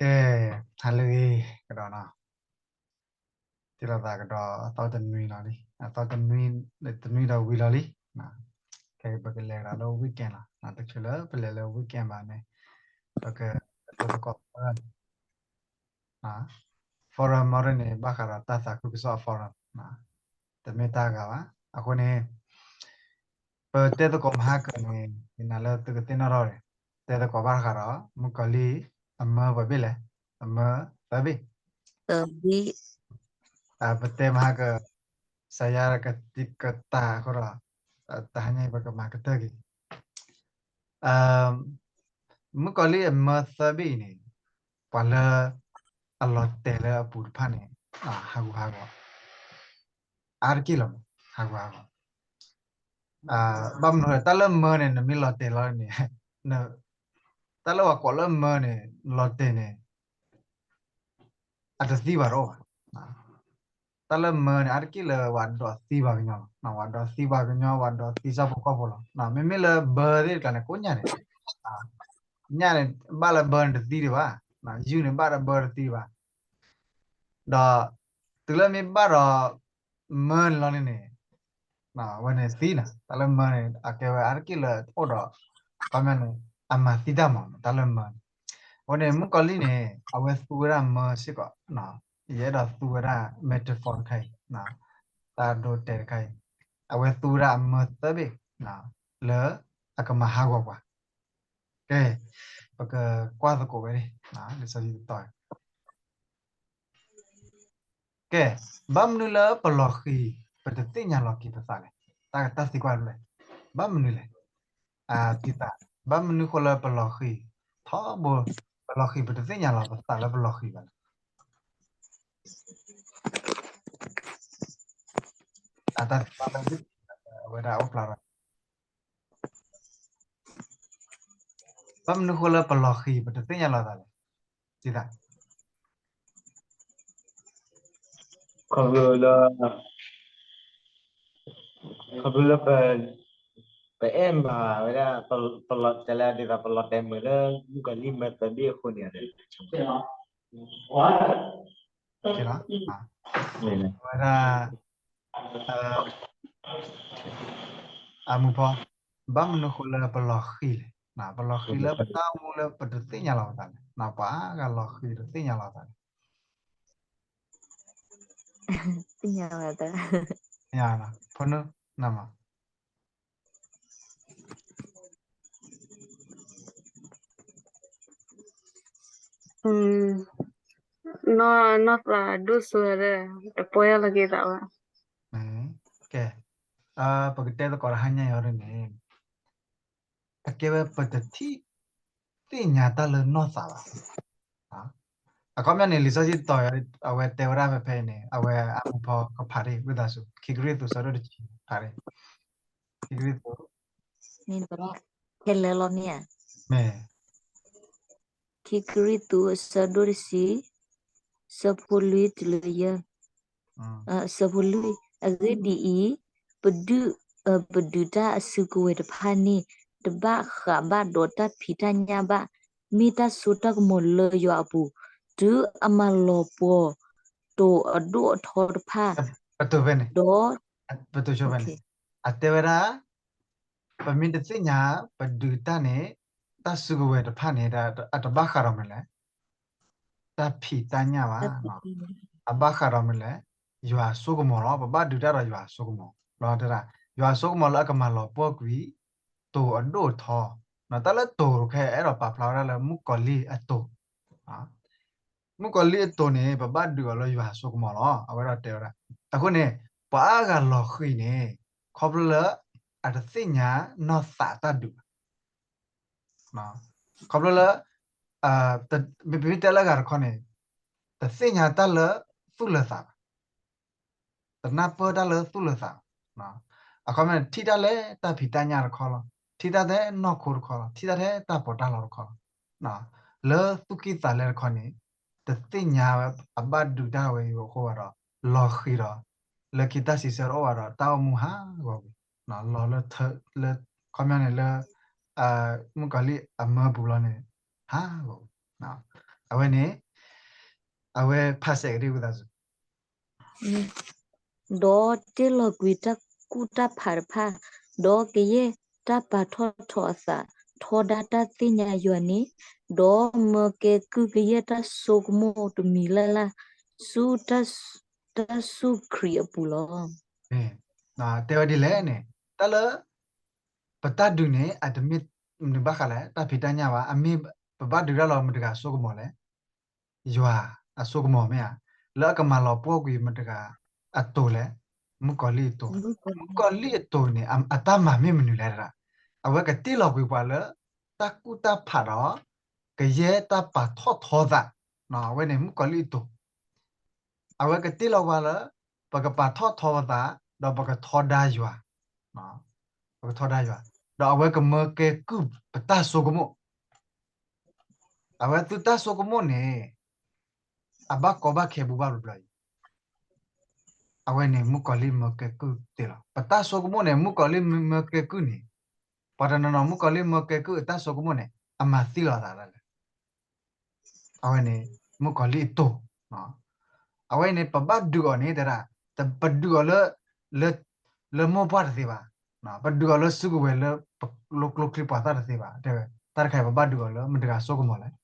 ကဲ, ဟါလၢအဂ့ၤကဒီးနီၤ, တ့လီၤသးကဒီးအသီတနွံလီၤလံ, အသီတနွံ, တနွံဒီးဝံၤလီၤလံ. ခဲအံၤပကလဲၤကဒီးလၢ weekend လီၤ. တချုးလၢပလဲၤလၢ weekend ဘၣ်န့ၣ်, ပက, ပကကိး forum မီၢ်ရ့န့ၣ် ဘၣ်ဃးဒီးတၢ်သးခုကစီၣ်အ forum, တမ့ၢ်တၢ်ဂၤဘၣ်. အဃိန့ၣ် ပတဲသကိးမဟါကၢန့ၣ် ယနာ်လၢသုကသ့ၣ်နီၣ်ထီၣ်န့ၣ်, တဲသကိးဘၣ်ဃးဒီး မုၣ်ကီၤလံၢ်အမၢပှဲၤဘ့ၣ်လဲၣ်, အမၢသၢဘ့ၣ်. ပတဲမဟါကၢ စးယါကတၢၢ်အဃိဒီး တဟါညါပကမၤကတၢၢ်က့ၤ မုၣ်ကီၤလံၢ်အမၢသၢဘ့ၣ်အံၤန့ၣ်, ပှၤလၢအလီၤတဲာ်လၢအပူၤတဖၣ်န့ၣ် ဟးဂူာ်ဟးဂီၤ အါတက့ၢ်လီၤ, ဟးဂူာ်ဟးဂီၤ. ဘၣ်မနုၤလဲၣ်, တၢ်လၢမၢန့ၣ် နမ့ၢ်လီၤတဲာ်လီၤန့ၣ်, တၢ်လၢပှၤကိးလၢမၢန့ၣ် လီၤတဲာ်န့ၣ် အတသံဘၣ်တအိၣ်ဘၣ်. တၢ်လၢမၢန့ၣ် အါတက့ၢ်လၢပှၤဒိးသံပှၤကညီလီၤ. ပှၤဒိးသံပှၤကညီ, ပှၤဒိးသံဆၣ်ဖိကီၢ်ဖိလီၤ. မ့မ့ၢ်လၢဘၢသ့ၣ်တကျါန့ၣ် ကိးညါန့ၣ်, ညါန့ၣ် ဘၣ်လၢဘၢန့ၣ်တသံဒံးဘၣ်, ယုၢ်န့ၣ် ဘၣ်လၢဘၢတသံဒံးဘၣ်. ဒီး တုၤလၢမ့ၢ်ဘၣ်ဒီး မၢန့ၣ်လီၤန့ၣ်န့ၣ်, ဝဲန့ၣ်သံနီၤ, တၢ်လၢမၢန့ၣ် အကဲဝဲအါတက့ၢ်လၢအိၣ်ဒီး ခီပညီန့ၣ် အမၤသံတၢ်မၤ တၢ်လၢမၢန့ၣ်. အဃိန့ၣ် မုၣ်ကီၤလံၢ်န့ၣ် အဝဲသူဝဲဒၣ်မၢစ့ၢ်ကီး, ယအဲၣ်ဒိးသူဝဲဒၣ် metaphor တခါအံၤ, တၢ်ဒိတဲာ်တခါအံၤ, အဝဲသူဝဲဒၣ်အမၢသၢဘ့ၣ် လၢအကမၤဟးဂီၤပှၤ. ကဲ, ပကကွၢ်သကိးဝဲန့ၣ် လံာ်စီဆှံတတီၤ ကဲ, ဘၣ်မနုၤလၢပလီၤဃံၤ ပတသ့ၣ်ညါလီၤက့ၤပသးလဲၣ်. တၢ်, တၢ်သံကွၢ်လဲၣ်, ဘၣ်မနုၤလဲၣ်. တံသး, ဘၣ်မနုၤဃိလၢပလီၤဃံၤ, ထီဘိ, ပလီၤဃံၤ ပတသ့ၣ်ညါလီၤပသးလၢပလီၤဃံၤဘၣ်လဲၣ်. အတၢ်သံကွၢ်လၢ အဝဲဒၣ်အိၣ်ဖျါထီၣ် ဘၣ်မနုၤဃိလၢပလီၤဃံၤ ပတသ့ၣ်ညါလီၤသးလဲၣ်. တံသး, ခီဖျိလၢ, ခီဖျိလၢပ, ပအဲၣ်မၤဝဲဒၣ်, ပလီၤတဲာ်လၢဒ်သိး ပလီၤတဲာ်မုာ်လၢ မုၣ်ကီၤလံၢ်မၢသၢဘ့ၣ်အဃိန့ၣ်, ဝဲဒၣ် အမူဖီ, ဘၣ်မနုၤဃိလၢပလီၤဃံၤလဲၣ်. ပလီၤဃံၤလၢပတၢ်အိၣ်မူလၢပတသ့ၣ်ညါလီၤပသးလဲၣ်. ပှၤအါဂၤလီၤဃံၤတသ့ၣ်ညါလီၤသးလဲၣ်. သ့ၣ်ညါလီၤသး, ဖိနု, နမ နီၢ်သးဒိၣ်စိဒီး တပီၢ်ယၢ်လီၤက့ၤသးဘၣ်. ကဲ, ပကတဲသကိးတဟါညါအံၤဒ်န့ၣ်, အကဲဝဲပတထံၣ်သ့ၣ်ညါတၢ်လၢနီၢ်သးဘၣ်. အခီပညီန့ၣ် လံာ်စီဆှံတတီၤ အဝဲတဲဝဲဒၣ်ဖဲဖဲအံၤန့ၣ် အဝဲအမူဖီကဖးဒၣ် ဝံသးစူၤ ခံကရံၣ်သူး ဆၢဒိၣ်တဆံ ဖးဒၣ်, ခံကရံၣ်သူး ဖဲလၢလီၤန့ၣ်ဧါ. မ့ၢ် ခံကရံၣ်သူး ဆၢဒိၣ်တဆံ ဆၢဖိလွံၢ်တုၤလၢယဲၢ်, ဆၢဖိလွံၢ်, အဂ့ၢ်ဒ်အံၤ, ပဒုး, ပဒုးတၢ်အစုကဝဲၤတဖၣ်န့ၣ် တဘၣ်ဃးဘၣ်ဒီးတၢ်ဖံးတၢ်ညၣ်ဘၣ်, မ့ၢ်တၢ်စိတၢ်ကမီၤလၢယွၤအပူၤ, တုၤအမၤလီၤပှီၢ်တိၤအဒိၣ်အထီတဖၣ်, ဒီး ပတုၤဖဲန့ၣ်, အတဲဝဲဒၣ် ပမ့ၢ်တသ့ၣ်ညါ ပဒုးတၢ်န့ၣ် တၢ်စုကဝဲၤတဖၣ်န့ၣ် အတဘၣ်ဃးဒီးမနုၤလဲၣ်, တၢ်ဖံးတၢ်ညၣ်ဘၣ်, အဘၣ်ဃးဒီးမနုၤလဲၣ်, ယွၤအစိကမီၤလီၤ. ပဘၣ်ဒုးတၢ်ဒီးယွၤအစိကမီၤ, ဒီးတဲဒၣ် ယွၤအစိကမီၤလၢအကမၤလီၤပှီၢ်ကွံာ် တိၤအဒိၣ်အထီ, တၢ်လၢတိၤတခါ အဲၣ်ဒိးပာ်ဖျါဝဲဒၣ်လၢမုၣ်ကီၤလံၢ်အတိၤ မုၣ်ကီၤလံၢ်အတိၤန့ၣ် ပဘၣ်ဒုးအီၤလၢယွၤအစိကမီၤလီၤ. အဝဲဒၣ်တဲဝဲဒၣ်, အဃိန့ၣ် ပှၤအါဂၤလီၤဃံၤန့ၣ် ခီဖျိလၢ အတသ့ၣ်ညါနီၢ်သးတၢ်ဒုးဘၣ်. ခီဖျိလၢ မ့မ့ၢ်တဲလၢအဂၤတခီန့ၣ် တသ့ၣ်ညါတၢ်လၢသူၣ်လၢသးဘၣ်. တနၢ်ပၢၢ်တၢ်လၢသူၣ်လၢသးဘၣ်. အခီပညီ ထံၣ်တၢ်လၢတၢ်ဖံးတၢ်ညၣ်တခီလီၤ. ထံၣ်တၢ်ထဲနီၢ်ခိတခီလီၤ. ထံၣ်တၢ်ထဲတၢ်ပီးတၢ်လီတခီလီၤ. လၢသူၣ်ကံၢ်သးလဲတခီန့ၣ် တသ့ၣ်ညါဝဲအဘၣ်ဒုးတၢ်ဝဲအံၤအဃိဘၣ်ဒီး လီၤဃံၤဒီး လၢခံတၢ်စံးဆၢတအိၣ်ဘၣ်ဒီး တၢ်အိၣ်မူဟးဂီၤကွံာ် လီၤလၢ လၢ ခီပညီန့ၣ်လၢ မုၣ်ကီၤလံၢ်အမၢပူၤလီၤန့ၣ် ဟးဂီၤကွံာ်. အဝဲန့ၣ် အဝဲဖးစဲးကဒံဝံသးစူၤ ဒီးတ့လီၤကွံာ်တၢ်ကူၣ်တၢ်ဖးတဖၣ်, ဒီးကယဲၢ်တၢ်ပာ်ထီၣ်ထီအသး, ထီဒါတၢ်သ့ၣ်ညါယွၤန့ၣ်, ဒီးမၢကဲကုၢ်ကယဲၢ်တၢ်ဆိကမိၣ်တမံၤလၢ်လၢ်, ဆူ တၢ်စူၢ်ခရံာ်အပူၤလီၤ. တဲဝဲဒ်လဲၣ်န့ၣ်, တၢ်လၢ ပတၢ်ဒုးန့ၣ် အတမ့ၢ်မနုၤဘၣ်ဃးလဲၣ်, တၢ်ဖံးတၢ်ညၣ်ဘၣ်, အမ့ၢ်ပဘၣ်ဒုးတၢ်လီၤမတၤတဂၤအစိကမီၤလဲၣ်, ယွၤအစိကမီၤမ့ၢ်ဧါ, လၢအကမၤလီၤပှီၢ်ကွံာ်မတၤတဂၤအတိာ်လဲၣ်, မုၣ်ကီၤလံၢ်အတိာ်, မုၣ်ကီၤလံၢ်အတိာ်န့ၣ် အတၢ်မၤမ့ၢ်မနုၤလဲၣ်တဒၣ်, အဝဲကတ့လီၤကွံာ်ပှၤလၢ တၢ်ကူၣ်တၢ်ဖးဒီး ကယဲၢ်တၢ်ပာ်ထီၣ်ထီသး, အဝဲန့ၣ်မုၣ်ကီၤလံၢ်အတိာ် အဝဲကတ့လီၤပှၤလၢ ပကပာ်ထီၣ်ထီပသး, ဒီးပကထီဒါယွၤ, ပကထီဒါယွၤ, ဒီးအဝဲကမၢကဲကုၢ်ပတၢ်ဆိကမိၣ်, အဝဲသုတၢ်ဆိကမိၣ်န့ၣ် အဘၣ်ကီဘၣ်ခဲဘူးဘၣ်ဘျီဘျီအံၤ, အဝဲန့ၣ်မုၣ်ကီၤလံၢ်မၢကဲကုၢ်သ့လီၤ. ပတၢ်ဆိကမိၣ်န့ၣ် မုၣ်ကီၤလံၢ်မၢကဲကုၢ်န့ၣ်, ပှၤတနီၤနီၤ မုၣ်ကီၤလံၢ်မၢကဲကုၢ်အတၢ်ဆိကမိၣ်န့ၣ် အမၤသံလီၤသးဒၣ်လဲာ် အဝဲန့ၣ် မုၣ်ကီၤလံၢ်အတိာ်, အဝဲန့ၣ် ပဘၣ်ဒုးအီၤန့ၣ် တဲဒၣ်, ပဒုးအီၤလၢ လၢမိၢ်ပှၢ်တသ့ဘၣ်, ပဒုးအီၤလၢစုကဝဲၤလၢ ပလိကျိချံပှၤသၣ်တသ့ဘၣ်, တဲဝဲ တၢ်တခါအံၤ ပဘၣ်ဒုးအီၤလၢမတၤတဂၤအစိကမီၤလဲၣ်,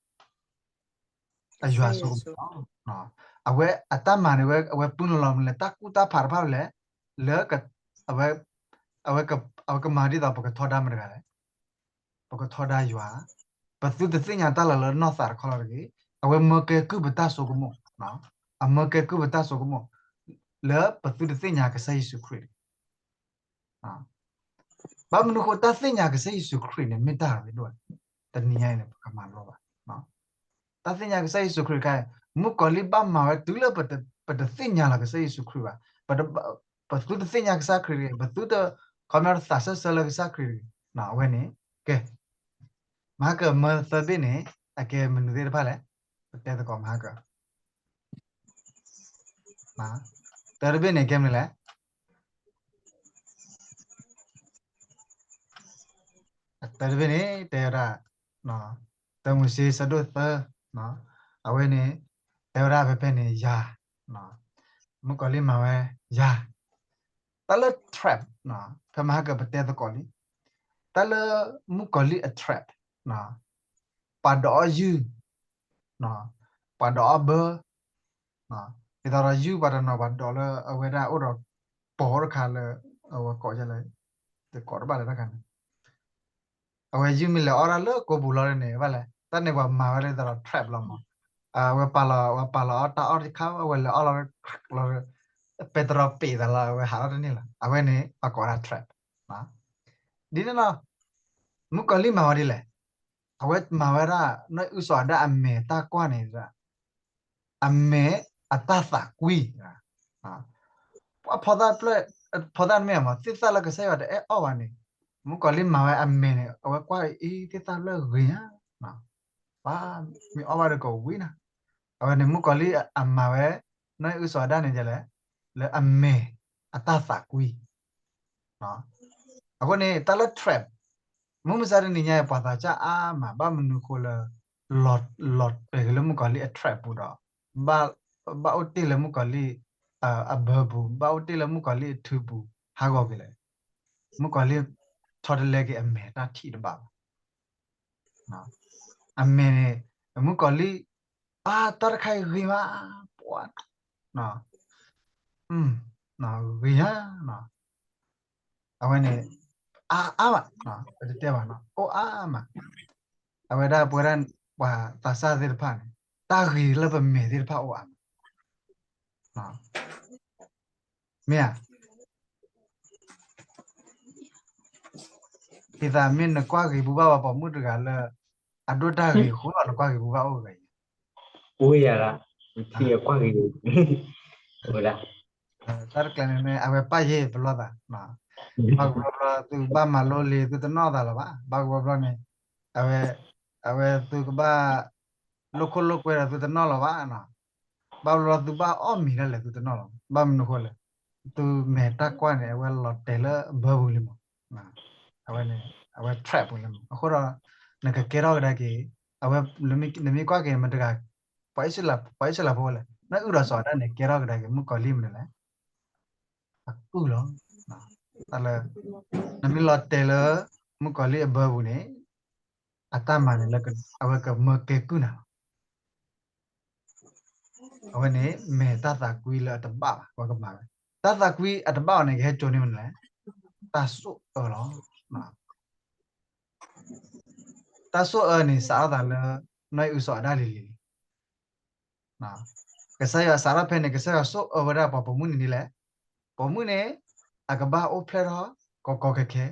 အယွၤအစိကမီၤလီၤ. အဝဲအတၢ်မၤန့ၣ်ဝဲ အဝဲပူၤလီၤလီၤမနုၤလဲၣ်, တၢ်ကူၣ်တၢ်ဖးတဖၣ်လဲၣ်, လၢ အဝဲ အဝဲကမၤဒ်သိးပကထီဒါမတၤတဂၤလဲၣ် ပကထီဒါယွၤ, ပသုတသ့ၣ်ညါတၢ်လီၤလၢနီၢ်သးတခီလီၤတဂ့ၤ, အဝဲမၢကဲကုၢ်ပတၢ်ဆိကမိၣ်, အမၢကဲကုၢ်ပတၢ်ဆိကမိၣ်, လၢပသုတသ့ၣ်ညါကစၢ်ယ့ၣ်ၡူးခရံာ်တဂ့ၤ. ဘၣ်မနုၤဃိတၢ်သ့ၣ်ညါကစၢ်ယ့ၣ်ၡူးခရံာ်န့ၣ် မ့ၢ်တၢ်ရ့ဒိၣ်, တနံၤညါအံၤန့ၣ် ပကမၤလိဘၣ် တၢ်သ့ၣ်ညါကစၢ်ယ့ၣ်ၡူးခရံာ်တခါ, မုၣ်ကီၤလံၢ်ဘၣ်မၤဝဲတုၤလၢ ပတသ့ၣ်ညါလီၤကစၢ်ယ့ၣ်ၡူးခရံာ်ဘၣ်, ပသုတသ့ၣ်ညါကစၢ်ခရံာ်တဂ့ၤ, ပသုတ ခီပညီ တသးဆၢဆၢလၢကစၢ်ခရံာ်တဂ့ၤ, အဝဲန့ၣ် ကဲ, မဟါကမၢသၢဘ့ၣ်န့ၣ် အကဲမနုၤသ့ၣ်တဖၣ်လဲၣ်, ပတဲသကိးမဟါက တၢတဘ့ၣ်န့ၣ် ကဲမနုၤလဲၣ်, တၢတဘ့ၣ်န့ၣ် တဲဝဲဒၣ်, တၢမိၤၡ့ဆၢဒိၣ်သၢ, အဝဲန့ၣ် တဲဝဲဒၣ်ဖဲဖဲန့ၣ် ယၤ, မုၣ်ကီၤလံၢ်မၤဝဲယၤ, တၢ်လၢ trap, ဖဲမဟါကပတဲသကိးလံ, တၢ်လၢမုၣ်ကီၤလံၢ်အ trap, ပှၤဒိးအီၣ်ယုၢ်, ပှၤဒိးအီၣ်ဘၢ, ဒ်သိးဒီးယုၢ်ပှၤတနီၤ ပှၤဒိးလၢအဝဲဒၣ်အိၣ်ဒီး ပိာ်တခါလၢ အဝဲကိးယဲလဲၣ်, တကိးတဘၣ်လၢတၢ်ခါန့ၣ်, အဝဲယုၢ်မ့ၢ်လဲၤအီၣ်ဒၣ်လၢကိးပူၤလီၤန့ၣ် ဘၣ်လဲၣ်, တၢ်န့ၣ်ပှၤမၤဝဲဒၣ်ဒ်သိးဒီး trap လီၤမး, အဝဲပာ်လီၤ ပှၤပာ်လီၤအီၣ်တၢ်အီၣ်တခါ အဝဲလဲၤအီၣ်လီၤ လီၤ ပဲတြီပ့းသးလီၤ အဝဲဟးထီၣ်တန့ၢ်လီၤ အဝဲန့ၣ် ပှၤကိးဝဲဒၣ် trap ဒ်န့ၣ်လီၤ, မုၣ်ကီၤလံၢ်မၤဝဲဒ်လဲၣ်, အဝဲမၤဝဲဒၣ် နီၢ်အံၣ်အုၣ်စီၤအၤဒၣ်အမဲာ်တၢ်ကွၢ်န့ၣ် အမဲာ်အတၢ်သးကွံ, ပှၤဖီသၣ်ဖျၢၣ်, ဖီသၣ်တမ့ၢ်မး သ့ၣ်သၣ်လၢကစၢ်ယွၤတအဲၣ်အီၣ်ဘၣ်န့ၣ်, မုၣ်ကီၤလံၢ်မၤဝဲအမဲာ်န့ၣ် အဝဲကွၢ်အံၤ သ့ၣ်သၣ်ဖျၢၣ်ဂ့ၤညါ, ပှၤမ့ၢ်အီၣ်ဘၣ်ဒီးကဝံၤနၤ, အဝဲန့ၣ် မုၣ်ကီၤလံၢ်အမၤဝဲ နီၢ်အံၣ်အုၣ်စီၤအၤဒၣ်န့ၣ်ဒ်လဲၣ်, လၢအမဲာ်အတၢ်သးကွံ အဃိန့ၣ် တၢ်လၢ trap မုၢ်မဆါတနံၤညါအံၤ ပှၤသးစၢ်အါမး ဘၣ်မနုၤဃိလၢ လီၤတဲာ်က့ၤလၢမုၣ်ကီၤလံၢ်အ trap ပူၤဒီး ဘၣ်အိၣ်တ့ၢ်လၢမုၣ်ကီၤလံၢ် အဘၢပူၤ ဘၣ်အိၣ်တ့ၢ်လၢမုၣ်ကီၤလံၢ်အထုပူၤ ဟးဂီၤက့ၤလဲၣ်, မုၣ်ကီၤလံၢ်ထီတလဲက့ၤအမဲာ်တၢ်ထံၣ်တဘၣ်ဘၣ် အမဲာ်န့ၣ် မုၣ်ကီၤလံၢ် အါ တၢ်တခါအံၤဂ့ၤမး ပှၤ ဂ့ၤဧါ အဝဲန့ၣ် အါအါမး ပတတဲဘၣ် အိၣ်အါမး အဝဲဒၣ်ပဝဲဒၣ် ပှၤသးစၢ်သ့ၣ်တဖၣ်န့ၣ် တၢ်ဂ့ၤလၢပမဲာ်သ့ၣ်တဖၣ်အိၣ်အါမး မ့ၢ်ဧါ ဒ်သိးမ့ၢ်နကွၢ်ဂ့ၤဘူးဘၣ်ပှၤပိာ်မုၣ်တဂၤလၢ အဒိၣ်တၢ်ဂ့ၤအဃိ နကွၢ်ဂ့ၤဘူးဘၣ်အိၣ်ဂ့ၤ အိၣ်ယၤလၢ ထံအကွၢ်ဂ့ၤ ဝဲဒၣ် တၢ်တကျဲၤန့ၣ် အဝဲပၢ်ယ့ၢ်ပလီၢ်သး ဘၣ်ကဘျီဘျီ သုကဘၣ်မၤလိလံာ် သုတနီၣ်သးလၢၤဘၣ် ဘၣ်ကဘျီဘျီန့ၣ် အဝဲ အဝဲသုကဘၣ် လိာ်ခိၣ်လိာ်ကွဲဒီးသုတနီၣ်လၢၤဘၣ် ဘၣ်ဘျီဘျီသုဘၣ်အီၣ်မ့ၤဒၣ်လဲာ်သုတနီၣ်လၢၤ ဘၣ်မနုၤဃိလဲၣ် သုမဲာ်တၢ်ကွၢ်န့ၣ် အဝဲလီၤတဲာ်လၢအဘၢပူၤလံမး အဝဲန့ၣ် အဝဲ trap ပူၤလံမး အဃိဒီး နကကဲထီၣ်ကဒါက့ၤ အဝဲ နမ့ၢ်ကွၢ်က့ၤမတၤတဂၤ ပှၤအံၣ်စရ့လးဖိဝဲလဲၣ်, နအုၣ်ဒီးစီၤအၤဒၣ်န့ၣ် ကဲထီၣ်ကဒါက့ၤမုၣ်ကီၤလံၢ်မနုၤလဲၣ်, အကုၢ်လီၤ. တၢ်လၢ နမ့ၢ်လီၤတဲာ်လၢ မုၣ်ကီၤလံၢ်အဘၢပူၤန့ၣ် အတၢ်မၤန့ၣ်လၢ အဝဲကမၢကဲကုၢ်နၤလီၤ. အဝဲန့ၣ် မ့ၢ်တၢ်သးကွံလၢအတဘၣ်ဘၣ် ပှၤကမၤဝဲ, တၢ်သးကွံအတဘၣ်အီၤန့ၣ် ကဟဲစိာ်န့ၢ်မနုၤလဲၣ်, တၢ်ဆိၣ်အၢလီၤ. တၢ်ဆိၣ်အၢန့ၣ် စးထီၣ်သးလၢ နီၢ်အံၣ်အုစီၤအၤဒၣ်လံၤလံၤလံၤ. ကစၢ်ယွၤစးထီၣ်ဖဲန့ၣ် ကစၢ်ယွၤဆိၣ်အၢဝဲဒၣ်ပှၤပိာ်မုၣ်န့ၣ်ဒ်လဲၣ်, ပိာ်မုၣ်န့ၣ် အကဘၣ်အိၣ်ဖျဲၣ်ထီၣ် ကီကီခဲခဲ,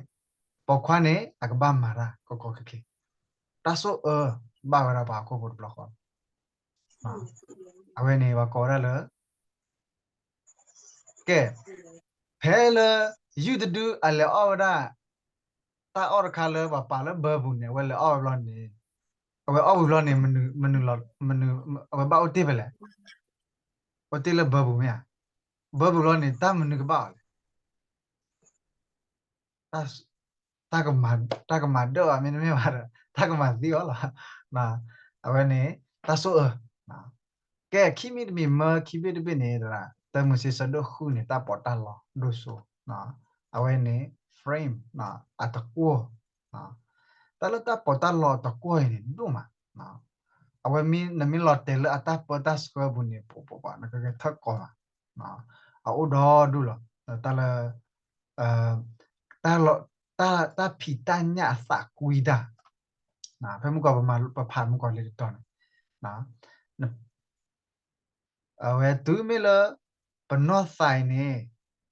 ပိာ်ခွါန့ၣ် အကဘၣ်မၤတၢ်ကီကီခဲခဲ, တၢ်ဆိၣ်အၢ ဘၣ်ဝဲဒၣ်ပှၤဟီၣ်ခိၣ်ဖိတဘျီဃီလီၤ. အဝဲန့ၣ် ပှၤကိးဝဲဒၣ်လၢ ကဲ, ဖဲလၢ ယုၢ်တဒုအလဲၤအီၣ်ဝဲဒၣ် တၢ်အီၣ်တခါလၢပှၤပာ်လၢဘၢပူၤန့ၣ် အဝဲလဲၤအီၣ်ဝဲဘျီန့ၣ်, အဝဲအီၣ်ဝံၤဘျီန့ၣ် မနုၤလီၤ, အဝဲဘၣ်အိၣ်တ့ၢ်ဖဲလဲၣ်, အိၣ်တ့ၢ်လၢဘၢပူၤမ့ၢ်ဧါ, ဘၢပူၤဘျီန့ၣ် တၢ်မနုၤကဘၣ်အီၤလဲၣ် တၢ်, တၢ်ကမၤဒၢၣ်အီၤမ့တမ့ၢ်ဘၣ်ဒီး တၢ်ကမၤသံအီၤလီၤ. အဝဲန့ၣ် တၢ်ဆိၣ်အၢ, ကဲ ခံမံၤတမံၤမၢခံဘ့ၣ်တဘ့ၣ်န့ၣ် တရၣ် တၢမိၤၡ့ဆၢဒိၣ်ဃုန့ၣ် တၢ်ပီးတၢ်လီဒိၣ်စိ, အဝဲန့ၣ် frame အတကွီၢ်, တၢ်လၢတၢ်ပီးတၢ်လီအတကွီၢ်အံၤန့ၣ် ဒိၣ်မး, အဝဲမ့ၢ် နမ့ၢ်လီၤတဲာ်လၢအတၢ်ပၢတၢ်ဆှၢပူၤန့ၣ် ပပပ နကဂဲၤထၢၣ်ကီမး, အအိၣ်ဒီဒူၣ်လီၤ. တၢ်လၢ တၢ်လီၤ, တၢ်, တၢ်ဖံးတၢ်ညၣ်အသးကွံတၢ်, ဖဲမုၢ်ကီၢ်ပမၤပဖးမုၢ်ကီၢ်လံတတီၤန့ၣ်, အဝဲတုၤမ့ၢ်လၢ ပနီၢ်သးအံၤန့ၣ်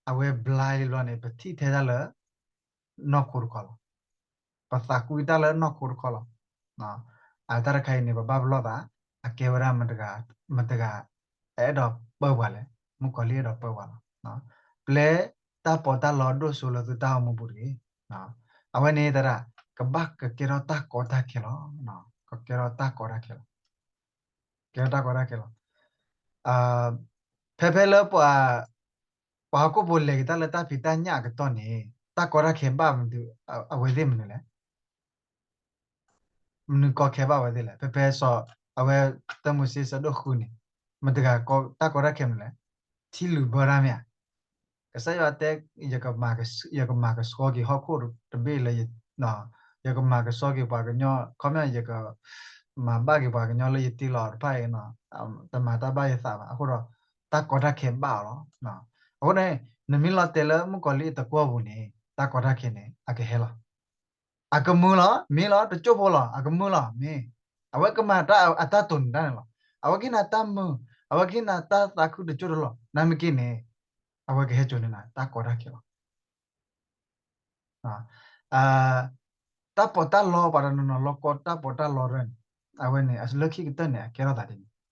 အဝဲဘျါလံဘျီန့ၣ် ပထံၣ်ထဲတၢ်လၢ နီၢ်ခိတခီလီၤ. ပသးကွံတၢ်လၢနီၢ်ခိတခီလီၤ. အတၢ်တခါအံၤန့ၣ် ပဘၣ်ပလီၢ်သး အကဲဝဲဒၣ်မတဂၤ, မတဂၤ အဲၣ်ဒိးပၢပှၤလဲၣ်, မုၣ်ကီၤလံၢ်အဲၣ်ဒိးပၢပှၤလီၤ. ပျဲတၢ်ပီးတၢ်လီဒိၣ်စိလၢသုတၢ်အိၣ်မူပူၤတဂ့ၤ. အဝဲန့ၣ်တရၣ် ကဘၣ်ကကဲထီၣ်တၢ်ကီတၢ်ခဲလီၤ. ကကဲထီၣ်တၢ်ကီတၢ်ခဲလီၤ. ကဲထီၣ်တၢ်ကီတၢ်ခဲလီၤ. ဖဲဖဲလၢပှၤ, ပှၤဟီၣ်ခိၣ်ဖိလဲၤက့ၤတၢ်လၢတၢ်ဖံးတၢ်ညၣ်အကတီၢ်န့ၣ် တၢ်ကီတၢ်ခဲဘၣ်မနုၤ, အဝဲသ့ၣ်မနုၤလဲၣ်. မနုၤကီခဲဘၣ်ဝဲသ့ၣ်လဲၣ်. ဖဲဖဲစီၤ, အဝဲ တၢမိၤၡ့ဆၢဒိၣ်ဃုန့ၣ် မတဂၤတၢ်ကီတၢ်ခဲမနုၤလဲၣ်. ထံလုာ်ဘၢတၢ်မ့ၢ်ဧါ. ကစၢ်ယွၤတဲ ယကမၤကဆှီက့ၤဟီၣ်ခိၣ်တဘ့ၣ်လၢ ယကမၤကဆှီက့ၤပှၤကညီ, ခီပညီ ယကမၤဘၣ်က့ၤပှၤကညီလၢယတ့လီၤတဖၣ်အံၤ, တမၤတၢ်ဘၣ်ယသးဘၣ်. အဃိဒီး တၢ်ကီတၢ်ခဲဘၣ်အီၤလီၤ. အဃိန့ၣ် နမ့ၢ်လီၤတဲာ်လၢမုၣ်ကီၤလံၢ်အတကွီၢ်ပူၤန့ၣ် တၢ်ကီတၢ်ခဲန့ၣ် အကဟဲလီၤ. အကမုာ်လီၤ, မ့ၢ်လီၤ, တစိၢ်ဖိလီၤ, အကမုာ်လီၤ, မ့ၢ်, အဝဲကမၤတၢ်အတၢ်တိာ်န့ၢ်တၢ်န့ၣ်လီၤ. အဝဲကဟ့ၣ်နၤတၢ်မုာ်, အဝဲကဟ့ၣ်နၤတၢ်သးခုတစိၢ်တလီၢ်, နာ်မ့ၢ်က့န့ၣ် အဝဲကဟဲစိာ်န့ၢ်နၤ တၢ်ကီတၢ်ခဲလီၤ. တၢ်ပီးတၢ်လီ ပှၤတနီၤနီၤလီၤကီတၢ်ပီးတၢ်လီရၢန့ၣ်, အဝဲန့ၣ် လၢခံကတၢၢ်န့ၣ် အကဲထီၣ်သးဒ်န့ၣ်,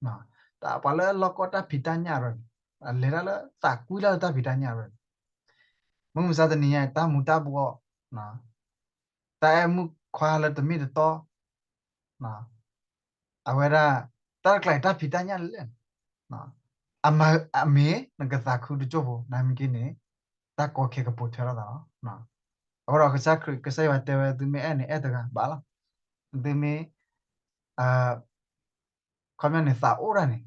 ပှၤလၢလီၤကီတၢ်ဖံးတၢ်ညၣ်ရၢန့ၣ်, လဲၤတၢ်လၢသးကွံတၢ်လၢတၢ်ဖံးတၢ်ညၣ်ရၢန့ၣ်, မုၢ်မဆါတနံၤညါ တၢ်မူၤတၢ်ဘှီး, တၢ်အဲၣ်မုၣ်ခွါလၢတမ့ၢ်တတီ, အဝဲဒၣ် တၢ်တကျါအံၤ တၢ်ဖံးတၢ်ညၣ်လဲၣ်, အမၤအမ့ၢ်နကသးခုတစိၢ်ဖိ နာ်မ့ၢ်က့န့ၣ် တၢ်ကီခဲကပိာ်ထွဲထီၣ်သးလီၤ. အဃိဒီးကစၢ်ခရံာ် ကစၢ်ယွၤတဲဝဲ သုမ့ၢ်အဲၣ်န့ၣ် အဲၣ်တဂၤဘၣ်လီၤ. သုမ့ၢ် ခီပညီန့ၣ် သးအိၣ်တၢ်န့ၣ်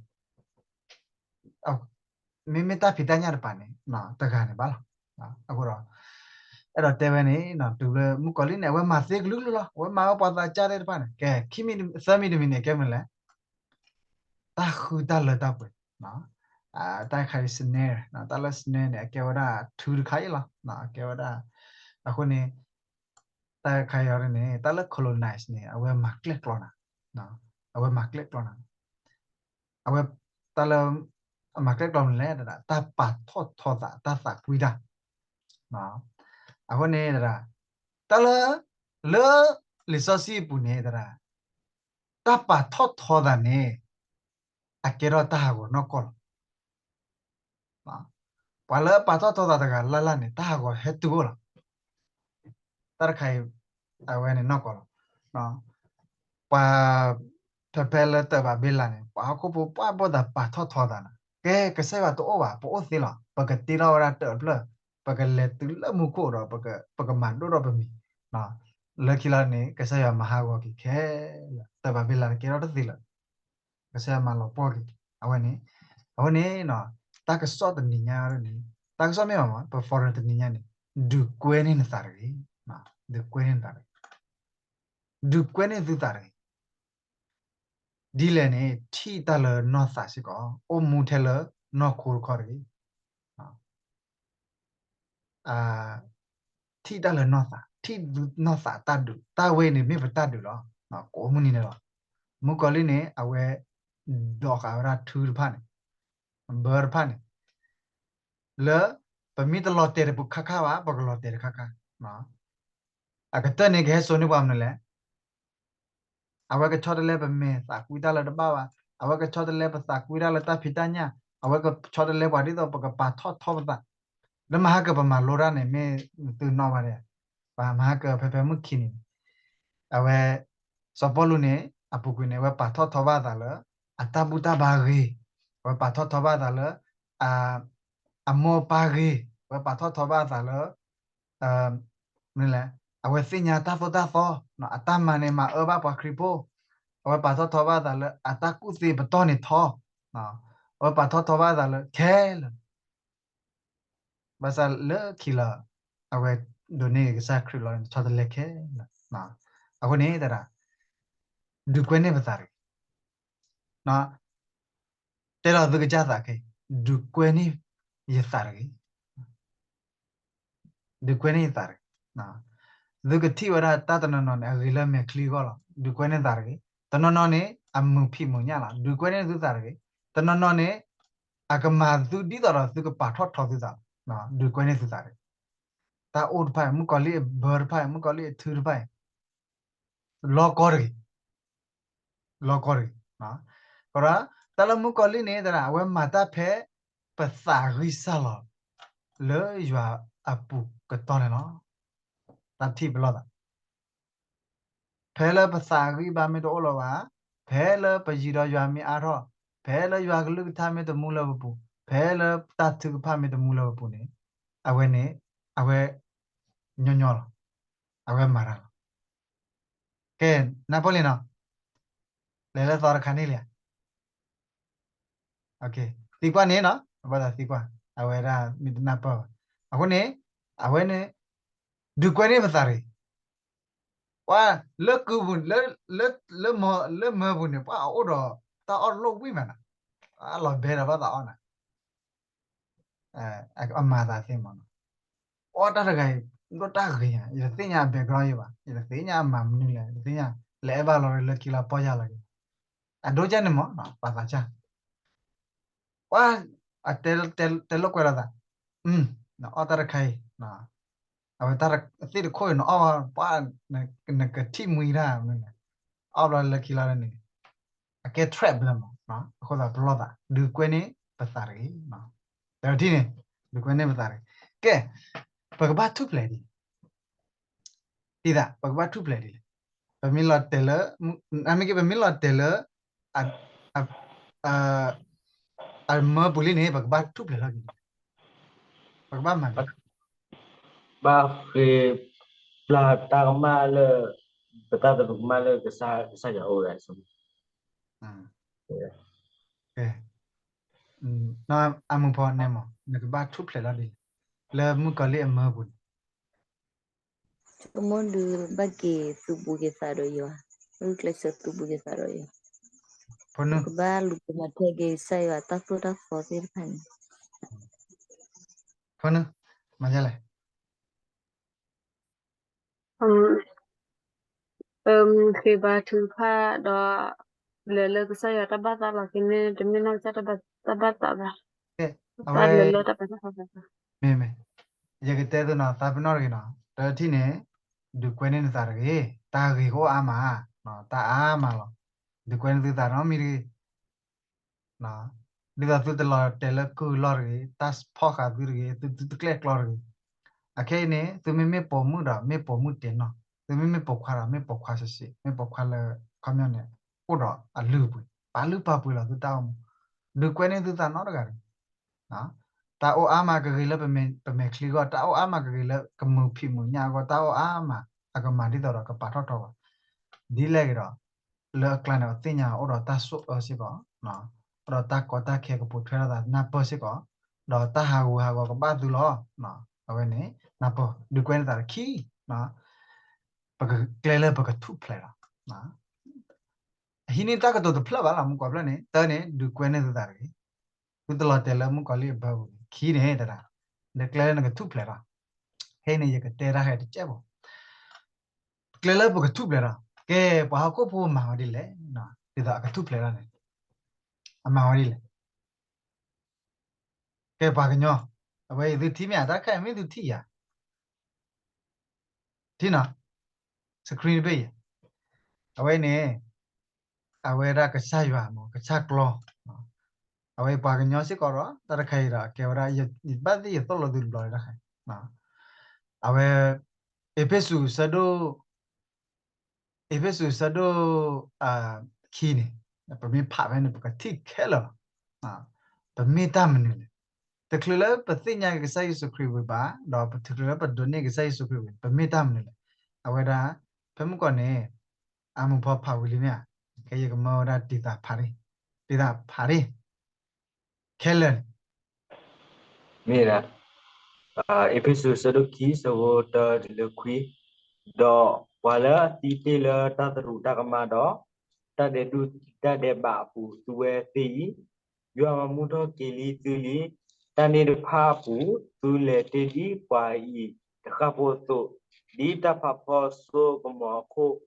မ့မ့ၢ်တၢ်ဖံးတၢ်ညၣ်တပၤန့ၣ် တဂၤန့ၣ်ဘၣ်လီၤ. အဃိဒီး အဲၣ်ဒိးတဲဝဲန့ၣ် တုၤလၢမုၣ်ကီၤလံၢ်န့ၣ် အဝဲမၤသ့ကလုာ်ကလုာ်လီၤ. အဝဲမၤဝဲပှၤသးစၢ်သ့ၣ်တဖၣ်န့ၣ် ကဲ ခံမံၤ သၢမံၤတမံၤန့ၣ် ကဲမနုၤလဲၣ်. တၢ်ဃုတၢ်လၢတၢ်ပှဲၤ, တၢ်ခါအံၤ snare, တၢ်လၢ snare န့ၣ် အကဲဝဲဒၣ်ထုတခါအံၤလီၤ. အကဲဝဲဒၣ် အဃိန့ၣ် တၢ်ခါအံၤန့ၣ် တၢ်လၢ colonize န့ၣ် အဝဲမၤကျဲၣ်ကျီနၤ, အဝဲမၤကျဲၣ်ကျီနၤ, အဝဲ တၢ်လၢ အမၤကျဲၣ်ကျီမနုၤလဲၣ် တၢ်ပာ်ထီၣ်ထီသး တၢ်သးကွံတၢ် အဃိန့ၣ် တၢ်လၢ လၢလံာ်စီဆှံအပူၤန့ၣ် တၢ် တၢ်ပာ်ထီၣ်ထီသးန့ၣ် အကဲထီၣ်တၢ်ဟးဂီၤနီၢ်ကီၢ်လီၤ. ပှၤလၢအပာ်ထီၣ်ထီသးတဂၤလၢ်လၢ်န့ၣ် တၢ်ဟးဂီၤဟဲတုၤအိၣ်လီၤ. တၢ်တခါအံၤ အဝဲန့ၣ်နီၢ်ကီၢ်လီၤ. ပှၤ ဖဲဖဲလၢတၢးဘၤဘ့လးန့ၣ် ပှၤဟီၣ်ခိၣ်ဖိပှၢ်ဘၣ်သးပာ်ထီၣ်ထီသးန့ၣ် ကဲ ကစၢ်ယွၤတအိၣ်ဘၣ် ပအိၣ်သ့လီၤ. ပကတ့ထီၣ်ဝဲဒၣ်တၢးအဖျၢၣ် ပကလဲၤတုၤလၢမူခိၣ်ဒီး ပကမၤဒိၣ်ထီၣ်ပမံၤ လၢခံလီၤန့ၣ် ကစၢ်ယွၤမၤဟးဂီၤက့ၤခဲလၢာ် တၢးဘၤဘ့လးတကဲထီၣ်တသ့လၢၤ. ကစၢ်ယွၤမၤလီၤပှီၢ်က့ၤ အဝဲန့ၣ်. အဃိန့ၣ် တၢ်ကစီၣ်တနံၤညါန့ၣ် တၢ်ကစီၣ်မ့ၢ်ဘၣ်မး ပ forum တနံၤညါန့ၣ် ဒုးကွဲန့ၢ်နသးတဂ့ၤ. ဒုးကွဲန့ၢ်နသးတဂ့ၤ. ဒုးကွဲန့ၢ်သုသးတဂ့ၤ. ဒ်လဲၣ်န့ၣ် ထံၣ်တၢ်လၢနီၢ်သးစ့ၢ်ကီး အိၣ်မူထဲလၢနီၢ်ခိတခီတဂ့ၤ. ထံၣ်တၢ်လၢနီၢ်သး ထံၣ်နီၢ်သးတၢ်ဒုး တၢ်ဝဲန့ၣ်မ့ၢ်ပတၢ်ဒုးလီၤ. ကိးမုၢ်နံၤန့ၣ်လီၤ. မုၣ်ကီၤလံၢ်န့ၣ် အဝဲ ဒိးဃာ်ဝဲဒၣ်ထုတဖၣ်န့ၣ် ဘၢတဖၣ်န့ၣ် လၢ ပမ့ၢ်တလီၤတဲာ်တပူၤခါခါဘၣ် ပကလီၤတဲာ်တခါခါ. အကတၢၢ်န့ၣ် ကဟဲစိာ်န့ၢ်ပှၤမနုၤလဲၣ်. အဝဲကဆီတလဲပမဲာ်သးကွံတၢ်လၢတဘၣ်ဘၣ်, အဝဲကဆီတလဲပသးကွံတၢ်လၢတၢ်ဖံးတၢ်ညၣ်, အဝဲကဆီတလဲပှၤဒ်သိးပကပာ်ထီၣ်ထီပသး, လၢမဟါကပမၤလိတၢ်န့ၣ် မ့ၢ်သုနီၣ်ဘၣ်ဒၣ်, ပမဟါကဖဲဖဲမုၢ်ခံနံၤန့ၣ်, အဝဲ စီၤပီလူးန့ၣ် အပူၤကွံာ်န့ၣ် အဝဲပာ်ထီၣ်ထီဘၣ်အသးလၢ အတၢ်ဘူၣ်တၢ်ဘါဂ့ၤ, အဝဲပာ်ထီၣ်ထီဘၣ်အသးလၢ အမိၢ်ပၢ်ဂ့ၤ, အဝဲပာ်ထီၣ်ထီဘၣ်အသးလၢ မနုၤလဲၣ်, အဝဲသ့ၣ်ညါတၢ်သိၣ်တၢ်သီ, အတၢ်မၤန့ၣ်မၤအၢဘၣ်ပှၤခရံာ်ဖိ, အဝဲပာ်ထီၣ်ထီဘၣ်အသးလၢအတၢ်ကူၣ်သ့ပတီၢ်န့ၣ်ထီ, အဝဲပာ်ထီၣ်ထီဘၣ်အသးလၢခဲလၢာ်, ဘၣ်ဆၣ်လၢခံလီၤ, အဝဲဒိးန့ၢ်ကစၢ်ခရံာ်လီၤန့ၣ် ဆီတလဲခဲလၢာ်, အဃိန့ၣ်တဒၣ်, ဒုးကွဲန့ၢ်ပသးတဂ့ၤ တဲလီၤသုကစၢ်သးခဲအံၤ, ဒုးကွဲန့ၢ်ယသးတဂ့ၤ, ဒုးကွဲန့ၢ်ယသးတဂ့ၤ, သုကထံၣ်ဝဲဒၣ်တၢ်တနီၤနီၤန့ၣ် အဂ့ၤလၢမဲာ်ချံအဂီၢ်လီၤ, ဒုးကွဲန့ၢ်သးတဂ့ၤ, တနီၤနီၤန့ၣ် အမုာ်ဖံးမုာ်ညၣ်လီၤ, ဒုးကွဲန့ၢ်သုသးတဂ့ၤ, တနီၤနီၤန့ၣ် အကမၤသုဒ်သိးဒီးသုကပာ်ထီၣ်ထီသုသးလီၤ, ဒုးကွဲန့ၢ်သုသးတဂ့ၤ, တၢ်အိၣ်တဖၣ်အံၤ မုၣ်ကီၤလံၢ်အဘၢတဖၣ်အံၤ မုၣ်ကီၤလံၢ်အထုတဖၣ်အံၤ လီၤကီတဂ့ၤ, လီၤကီတဂ့ၤ, ကရၢ, တၢ်လၢမုၣ်ကီၤလံၢ်န့ၣ် တဒၣ် အဝဲမၤတၢ်ဖဲ ပသးဂံၢ်စၢ်လီၤ လၢယွၤအပူၤကတီၢ်န့ၣ်လီၤ, တၢ်ထံၣ်ပလီၢ်သး, ဖဲလၢပသးဂံၢ်ဘါမ့ၢ်တအိၣ်လၢၤဘၣ်, ဖဲလၢပယံၤဒီးယွၤမ့ၢ်အါထီၣ်, ဖဲလၢယွၤကလုၢ်ကထါမ့ၢ်တမူလၢပပူၤ, ဖဲလၢတၢ်ထုကဖၣ်မ့ၢ်တမူလၢပပူၤန့ၣ်, အဝဲန့ၣ်, အဝဲ, ညီညီလီၤ, အဝဲမၤတၢ်လီၤ, ကဲ, နၢ်ပၢၢ်လံနီၤ, လဲၤလၢသီတခါန့ၣ်လံ, သံကွၢ်န့ၣ်နီၤ, ဘၣ်သးသံကွၢ်, အဝဲဒၣ်မ့ၢ်တနၢ်ပၢၢ်ဘၣ်, အဃိန့ၣ်, အဝဲန့ၣ်, ဒုးကွဲန့ၢ်ပသးတဂ့ၤ, ပှၤလၢကုၢ်ပူၤ, လၢမၢပူၤန့ၣ် ပှၤအအိၣ်ဒီးတၢ်အီၣ်တလိၣ်ဝံၣ်မးနီၤ, အလီၤဘဲဒီးဘၣ်သးအီၣ်နၤ, အမၤသးသ့မးနီၤ, အီၣ်တၢ်တဂၤအံၤ, ဒိၣ်တၢ်ဂ့ၤညါ, ယတသ့ၣ်ညါအ background ယဘၣ်, ယတသ့ၣ်ညါအမၤမနုၤလဲၣ်, ယတသ့ၣ်ညါ, လဲၤအဲၣ်ဘၣ်လီၤလၢခံလၢပီၢ်ယၢ်လီၤက့ၤ, အဒိကၢ်န့ၣ်မး, ပာ်သးစၢ် ပှၤ, တဲလိာ်ကွဲလိာ်သး, နအီၣ်တၢ်တခါအံၤ, အဝဲတၢ်သ့ၣ်တခိၣ်အံၤ နအီၣ်, ပှၤ, နကထံၣ်မှံတၢ်, အီၣ်ဘျီလၢခံလီၤန့ၣ်, အကဲ trap လၢမး, အဃိသတးပလီၢ်သး, ဒုးကွဲန့ၢ်ပသးတဂ့ၤ, တထံၣ်န့ၣ်, ဒုးကွဲန့ၢ်ပသးတဂ့ၤ, ကဲ, ပကဘၣ်ထူၣ်ဖျဲးဒ်လဲၣ် ဒ်သိး ပကဘၣ်ထူၣ်ဖျဲးဒ်လဲၣ်, ပမ့ၢ်လီၤတဲာ်လၢ, အမ့ၢ်က့ ပမ့ၢ်လီၤတဲာ်လၢ, အမၢပူၤလံန့ၣ် ပကဘၣ်ထူၣ်ဖျဲးလီၤက့ၤ, ပကဘၣ်မၤဒ်လဲၣ်, ဘၣ်ဃ့ပျၢ်တၢ်ကမၣ်လၢ, ပတၢ်သနူကမၣ်လၢကစၢ်ယွၤအိၣ်ဝဲ, အမုၢ်ဖီနဲမး နကဘၣ်ထူၣ်ဖျဲးလီၤဒ်လဲၣ်, လၢမုၣ်ကီၤလံၢ်အမၢပူၤန့ၣ် ဆိကမိၣ်ဒုးဘၣ်က့ၤသုးဘူးက့ၤသးဒီးယွၤ, ဂုာ်ကျဲးစၢးသုးဘူးက့ၤသးဒီးယွၤ, ကဘၣ်လူၤကမၤထွဲက့ၤကစၢ်ယွၤတၢ်သိၣ်တၢ်သီသ့ၣ်တဖၣ်န့ၣ်, ဖန, မၤလဲၣ် ဃ့ဘါထုကဖၣ်ဒီး, လဲၤလၢကစၢ်ယွၤတၢ်ဘၣ်သးလီၤက့ၤန့ၣ် တမ့ၢ်နီၢ်ကစၢ်တၢ်ဘၣ်သးဘၣ်, အဝဲ, မ့မ့ၢ်, ယကတဲသုနီၤ သးပ့ၤနီၣ်တဂ့ၤနီၤ, တထံၣ်န့ၣ်, ဒုးကွဲန့ၢ်နသးတဂ့ၤ, တၢ်ဂ့ၤကအိၣ်အါမး, တၢ်အါမးလီၤ, ဒုးကွဲန့ၢ်သုသးနီတမံၤတဂ့ၤ ဒ်သိးသုတလီၤတဲာ်လၢကုၢ်လီၢ်တဂ့ၤ, တၢ်ဖီၣ်ဃာ်သုတဂ့ၤ, သုသုတကျဲၣ်ကျီတဂ့ၤ, အခဲအံၤန့ၣ် သုမ့မ့ၢ်ပိာ်မုၣ်ဒီး မ့ၢ်ပိာ်မုၣ်တဲာ်နီၢ်, သုမ့မ့ၢ်ပိာ်ခွါဒီး မ့ၢ်ပိာ်ခွါစံးစံး, မ့ၢ်ပိာ်ခွါလၢ ခီပညီန့ၣ် အိၣ်ဒီးအလုၢ်အပှ့ၤ, ပာ်လုၢ်ပာ်ပှ့ၤလီၤသုတၢ်အိၣ်မူ, ဒုးကွဲန့ၢ်သုသးနီတဂၤတဂ့ၤ တၢ်အိၣ်အါမးကဂ့ၤလၢပမဲာ်ချံအဂီၢ်, တၢ်အိၣ်အါမးကဂ့ၤလၢကမုာ်ဖံးမုာ်ညၣ်အဂီၢ်, တၢ်အိၣ်အါမး အကမၤဒ်သိးဒီးကပာ်ထီၣ်ထီဘၣ်, ဒ်လဲၣ်ဂ့ၤဒီး လၢအကျါန့ၣ် ပသ့ၣ်ညါအိၣ်ဒီးတၢ်ဆိၣ်အၢစ့ၢ်ကီး, အိၣ်ဒီးတၢ်ကီတၢ်ခဲကပိာ်ထွဲထီၣ်သးနၢ်ပၢၢ်စ့ၢ်ကီး, ဒီးတၢ်ဟးဂူာ်ဟးဂီၤကဘၣ်သုလီၤ. အဝဲန့ၣ် နၢ်ပၢၢ် ဒုးကွဲန့ၢ်သးတၢ်ခံ ပကကျဲလၢပကထူၣ်ဖျဲးလီၤ. အဟံးန့ၢ်တၢ်ကတိၤတဖျၢၣ်ဘၣ်လီၤ မုၢ်ကီၢ်ဖျၢၣ်န့ၣ် တၢ်န့ၣ် ဒုးကွဲန့ၢ်သးတဂ့ၤ. သုတလီၤတဲာ်လၢမုၣ်ကီၤလံၢ်အဘၢပူၤန့ၣ် ခံန့ၣ်တဒၣ်, နကျဲလၢနကထူၣ်ဖျဲးလီၤ. ဖဲန့ၣ် ယကတဲတၢ်ဟဲတကဲးဖိ, ကျဲလၢပကထူၣ်ဖျဲးလီၤ. ကဲ ပှၤဟီၣ်ခိၣ်ဖိမၤဝဲဒ်လဲၣ်, ဒ်သိးအကထူၣ်ဖျဲးလီၤန့ၣ် အမၤဝဲဒ်လဲၣ်. ကဲပှၤကညီ, အဝဲအံၤသုထံၣ်မ့ၢ်ဧါ, တၢ်တခါအံၤမ့ၢ်သုထံၣ်ယၤ ထံၣ်နီၤ, screen တဘ့ၣ်အံၤ, အဝဲန့ၣ် အဝဲဒၣ်ကစၢ်ယွၤမ့ၢ် ကစၢ်ကျီ, အဝဲပှၤကညီစ့ၢ်ကီးဒီး တၢ်တခါအံၤဒီး အကဲဝဲဒၣ် ယဘၣ်သ့ၣ်ယသီၣ်လီၤသုတဘျီတခါ, အဝဲ အ့းဖ့းစူးဆၢဒိၣ် အ့းဖ့းစူးဆၢဒိၣ် ခံန့ၣ် ပမ့ၢ်ဖးဖဲန့ၣ် ပကထံၣ်ခဲလၢာ်လီၤ. ပမ့ၢ်တၢ်မနုၤလဲၣ်. တချုးလၢပသ့ၣ်ညါက့ၤကစၢ်ယ့ၣ်ၡူးခရံာ်ဝံၤဘၣ် ဒီးပတချုးလၢပဒိးန့ၢ်ကစၢ်ယ့ၣ်ၡူးခရံာ်ဝံၤ ပမ့ၢ်တၢ်မနုၤလဲၣ်. အဝဲဒၣ် ဖဲမုၢ်ကီၢ်န့ၣ် အမူဖီဖးဝံၤလံမ့ၢ်ဧါ, ကဲယကမၢဝဲဒၣ်တံာ်သးဖးရ့ၣ်, တံာ်သးဖးရ့ၣ် ခဲလၢာ်န့ၣ် မ့ၢ်ဒၣ် အ့းဖ့းစူးဆၢဒိၣ်ခံ ဆၢဖိတၢတုၤလၢခွံ, ဒီးပှၤလၢအသံတ့ၢ်လၢတၢ်သရူးတၢ်ကမၣ်ဒီး တၢ်ဒဲးဒူၣ်တၢ်ဒဲးဘးအပူၤ သုဝဲသ့ၣ်အံၤ, ယွၤမၤမူထီၣ်က့ၤလံသုလံ. တၢ်န့ၣ်တဖၣ်အပူၤ သုလဲၤတ့ၢ်ဒ်ပှၤအံၤတဃၣ်ဖိအသိး, ဒ်တၢ်ဖးဖီစိကမီၤအခိၣ်,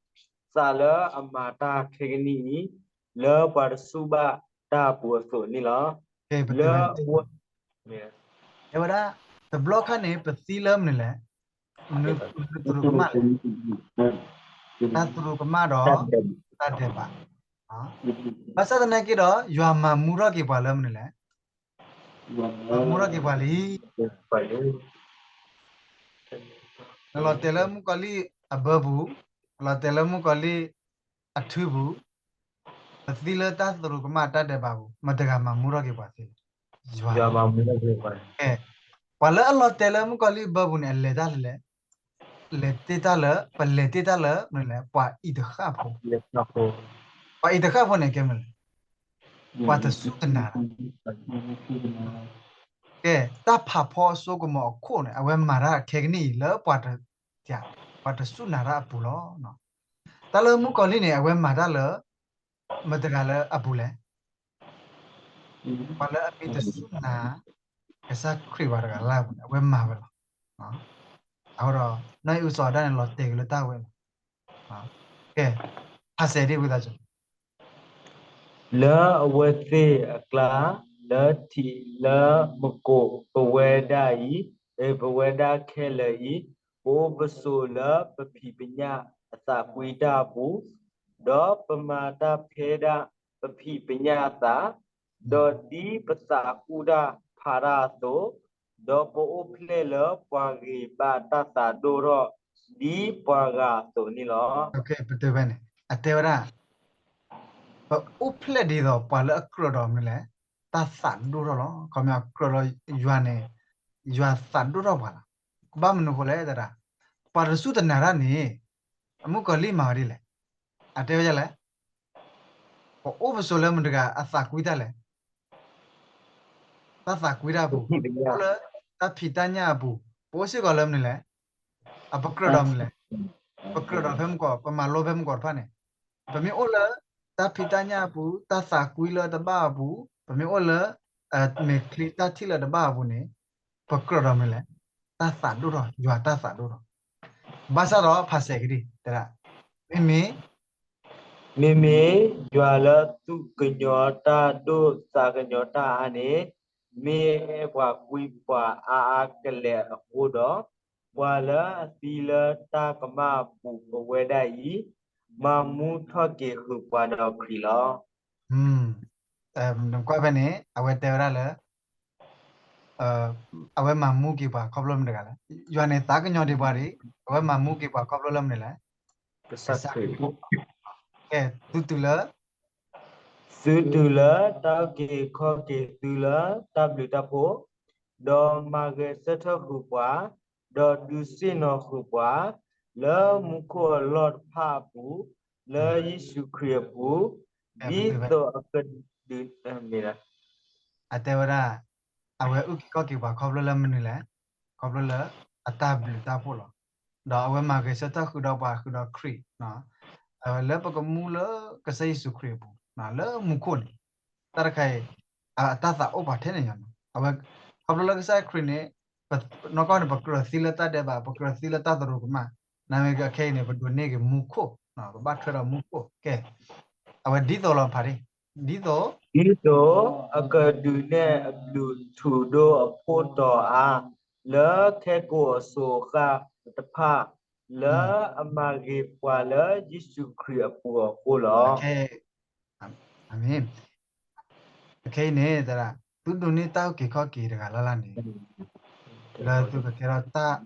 သးလၢအမၤတၢ်ခဲကနံၣ်အံၤ လၢပှၤတစူၢ်ဘၣ်တၢ်အပူၤအသိးန့ၣ်လီၤ. လၢ တဲဝဲဒၣ် တဘျီခါန့ၣ် ပသံလၢမနုၤလဲၣ်, မနုၤသရူးကမၣ်လဲၣ်, တၢ်သရူးကမၣ်ဒီး တၢ်ဒဲးဘး, ဘၣ်ဆၣ်သနာ်က့ဒီး ယွၤမၤမူထီၣ်က့ၤပှၤလၢမနုၤလဲၣ်, မၤမူထီၣ်က့ၤပှၤလံ. နလီၤတဲာ်လၢမုၣ်ကီၤလံၢ်အဘၢပူၤ, နလီၤတဲာ်လၢမုၣ်ကီၤလံၢ်အထုပူၤ, ပသံလၢတၢ်သရူးကမၣ်တၢ်ဒဲးဘးပူၤ မတၤတဂၤမၤမူထီၣ်က့ၤပှၤသ့လဲၣ်. ယွၤမၤမူထီၣ်က့ၤပှၤ, ပှၤလၢအလီၤတဲာ်လၢမုၣ်ကီၤလံၢ်အဘၢပူၤန့ၣ် အလဲၤတၢ်လဲၣ်, လဲၤတ့ၢ်တၢ်လၢ ပလဲၤတ့ၢ်တၢ်လၢမနုၤလဲၣ်, ပှၤအံၤတဃၣ်ဖိ, ပှၤအံၤတဃၣ်ဖိန့ၣ် ကဲမနုၤလဲၣ်, ပှၤတစူၢ်တနာ်တၢ် ကဲ တၢ်ဖးဖီစိကမီၤအခိၣ်န့ၣ် အဝဲမၤတၢ်ခဲကနံၣ်အံၤလၢပှၤတ, ပှၤတစူၢ်နာ်တၢ်အပူၤလီၤ. တၢ်လၢမုၣ်ကီၤလံၢ်န့ၣ် အဝဲမၤတၢ်လၢ မတၤတဂၤလၢအပူၤလဲၣ်, ပှၤလၢအမ့ၢ်တစူၢ်နာ် ကစၢ်ခရံာ်ပှၤတဂၤလၢအပူၤန့ၣ် အဝဲမၤဝဲလီၤ. အဃိဒီး နီၢ်အံၣ်အူစီၤအၤဒၣ်န့ၣ် လီၤတဲာ်က့ၤလၢတၢ်ဝဲလီၤ. ကဲ ဖးစဲးဒ်ဝံသးစူၤ လၢအဝဲသ့ၣ်အကျါ, လၢထံးလၢမကိာ်ပဝဲဒၣ်အံၤ, ပဝဲဒၣ်ခဲလၢာ်အံၤ, ပအိၣ်ပဆိးလၢပဖံးပညၣ်အသးကွံတၢ်အပူၤ, ဒီးပမၤတၢ်ဖဲဒၣ်ပဖံးပညၣ်အသး, ဒီးဒ်ပသးကူၣ်တၢ်ဖးတၢ်အသိး, ဒီးပအိၣ်ဖျဲၣ်လၢပှၤဂ့ၤဘၣ်တၢ်သးဒိၣ်ထီၣ်ဒ်ပှၤဂၤအသိးန့ၣ်လီၤ. ပတဲဝဲဒၣ် ပအိၣ်ဖျဲၣ်ဒ်သိးပှၤလၢအကြၢးဒီးမနုၤလဲၣ်, တၢ်သးဒိၣ်ထီၣ်လီၤ. ခီပညီကြၢးဒီးယွၤန့ၣ် ယွၤသးဒိၣ်ထီၣ်ပှၤလီၤ. ဘၣ်မနုၤဃိလဲၣ်တဒၣ်, ပှၤတစူၢ်တနာ်တၢ်န့ၣ် အမုၣ်ကီၤလံၢ်မၤဝဲဒ်လဲၣ်, အတဲဝဲဒ်လဲၣ်, ပအိၣ်ပဆိးလၢမတၤတဂၤအသးကွံတၢ်လဲၣ်, တၢ်သးကွံတၢ်အပူၤ, ပအိၣ်လၢတၢ်ဖံးတၢ်ညၣ်အပူၤ, ပအိၣ်စ့ၢ်ကီးလၢမနုၤလဲၣ်, အပကြၢးဒီးမနုၤလဲၣ်, ပကြၢးဒီးဖဲမုၢ်ကီၢ်, ပမၤလိဖဲမုၢ်ကီၢ်တဖၣ်န့ၣ်, ပမ့ၢ်အိၣ်လၢတၢ်ဖံးတၢ်ညၣ်အပူၤ, တၢ်သးကွံလၢတဘၣ်အပူၤ, ပမ့ၢ်အိၣ်လၢမဲာ်ချံတၢ်ထံၣ်လၢတဘၣ်အပူၤန့ၣ်, ပကြၢးဒီးမနုၤလဲၣ်, တၢ်သးဒိၣ်ထီၣ်, ယွၤတၢ်သးဒိၣ်ထီၣ်. ဘၣ်ဆၣ်ဒီးဖးစဲးကဒံး, မ့မ့ၢ် မ့မ့ၢ်ယွၤလၢသူၣ်ကညီၤတၢ်ဒိၣ်သးကညီၤတၢ်အါန့ၣ်, မ့ၢ်အဲၣ်ပှၤကွံပှၤအါအါကလဲာ်အဃိဒီး, ပှၤလၢအသံလၢတၢ်ကမၣ်အပူၤပဝဲဒၣ်အံၤ, မၤမူထီၣ်က့ၤဃုာ်ပှၤဒီးခရံာ်လီၤ. နကွၢ်ဖဲန့ၣ် အဝဲတဲဝဲဒၣ်လၢ အဝဲမၤမူက့ၤပှၤခီဖျိမတၤတဂၤလဲၣ်. ယွၤန့ၣ်သးကညီၤဒံးပှၤဒံး, အဝဲမၤမူက့ၤပှၤခီဖျိလၢမနုၤလဲၣ်, ကစၢ်ခရံာ်. ကဲ သုတုၤလၢ သုတုၤလၢတၢ်အုၣ်က့ၤခီၣ်က့ၤသုလၢတၢ်ဘျုးတၢ်ဖှိၣ်, ဒီးမၤဂဲၤဆၢထၢၣ်ဃုာ်ပှၤ, ဒီးဒုးဆ့ၣ်နီၤဃုာ်ပှၤ, လၢမူခိၣ်အလီၢ်တဖၣ်အပူၤ, လၢယ့ၣ်ၡူးခရံာ်အပူၤ, ဒ်သိးအကဒုး, မ့ၢ်, အတဲဝဲဒၣ်, အဝဲအုၣ်က့ၤခီၣ်က့ၤပှၤခီဖျိလၢမနုၤလဲၣ်, ခီဖျိလၢအတၢ်ဘျုးတၢ်ဖှိၣ်လီၤ. ဒီးအဝဲမၤဂဲၤဆၢထၢၣ်ဃုာ်ဒီးပှၤဃုာ်ဒီးခရံာ်, လၢပကမူလၢကစၢ်ယ့ၣ်ၡူးခရံာ်အပူၤ, လၢမူခိၣ်န့ၣ်, တၢ်တခါအံၤ, အတၢ်သးအိၣ်ပှၤထဲန့ၣ်ညါ, အဝဲ, ခီဖျိလၢကစၢ်ခရံာ်န့ၣ်, နီၢ်ကီၢ်န့ၣ် ပကြၢးသံလၢတၢ်ဒဲးဘး, ပကြၢးသံလၢတၢ်သရူးကမၣ်, နမ့ၢ်ကခဲအံၤန့ၣ် ပဒိးန့ၢ်က့ၤမူခိၣ်, ပဘၣ်ထွဲဒီးမူခိၣ်, ကဲ, အဝဲဒ်သိးလီၤဖးဒ်, ဒ်သိး, ဒ်သိးအကဒုးနဲၣ်အဘျုးထူဒိၣ်အဖှိၣ်တီၤအါ, လၢခဲကိာ်အစိၤအဃၣ်တဖၣ်, လၢအမၤဂ့ၤပှၤလၢယ့ၣ်ၡူးခရံာ်အပူၤအဃိလီၤ. အမ့ၢ်, အခဲအံၤန့ၣ် သရၣ်, သုဒိးန့ၢ်တၢ်အုၣ်က့ၤခီၣ်က့ၤတဂၤလၢ်လၢ်န့ၣ်, လၢသုကကဲထီၣ်တၢ်,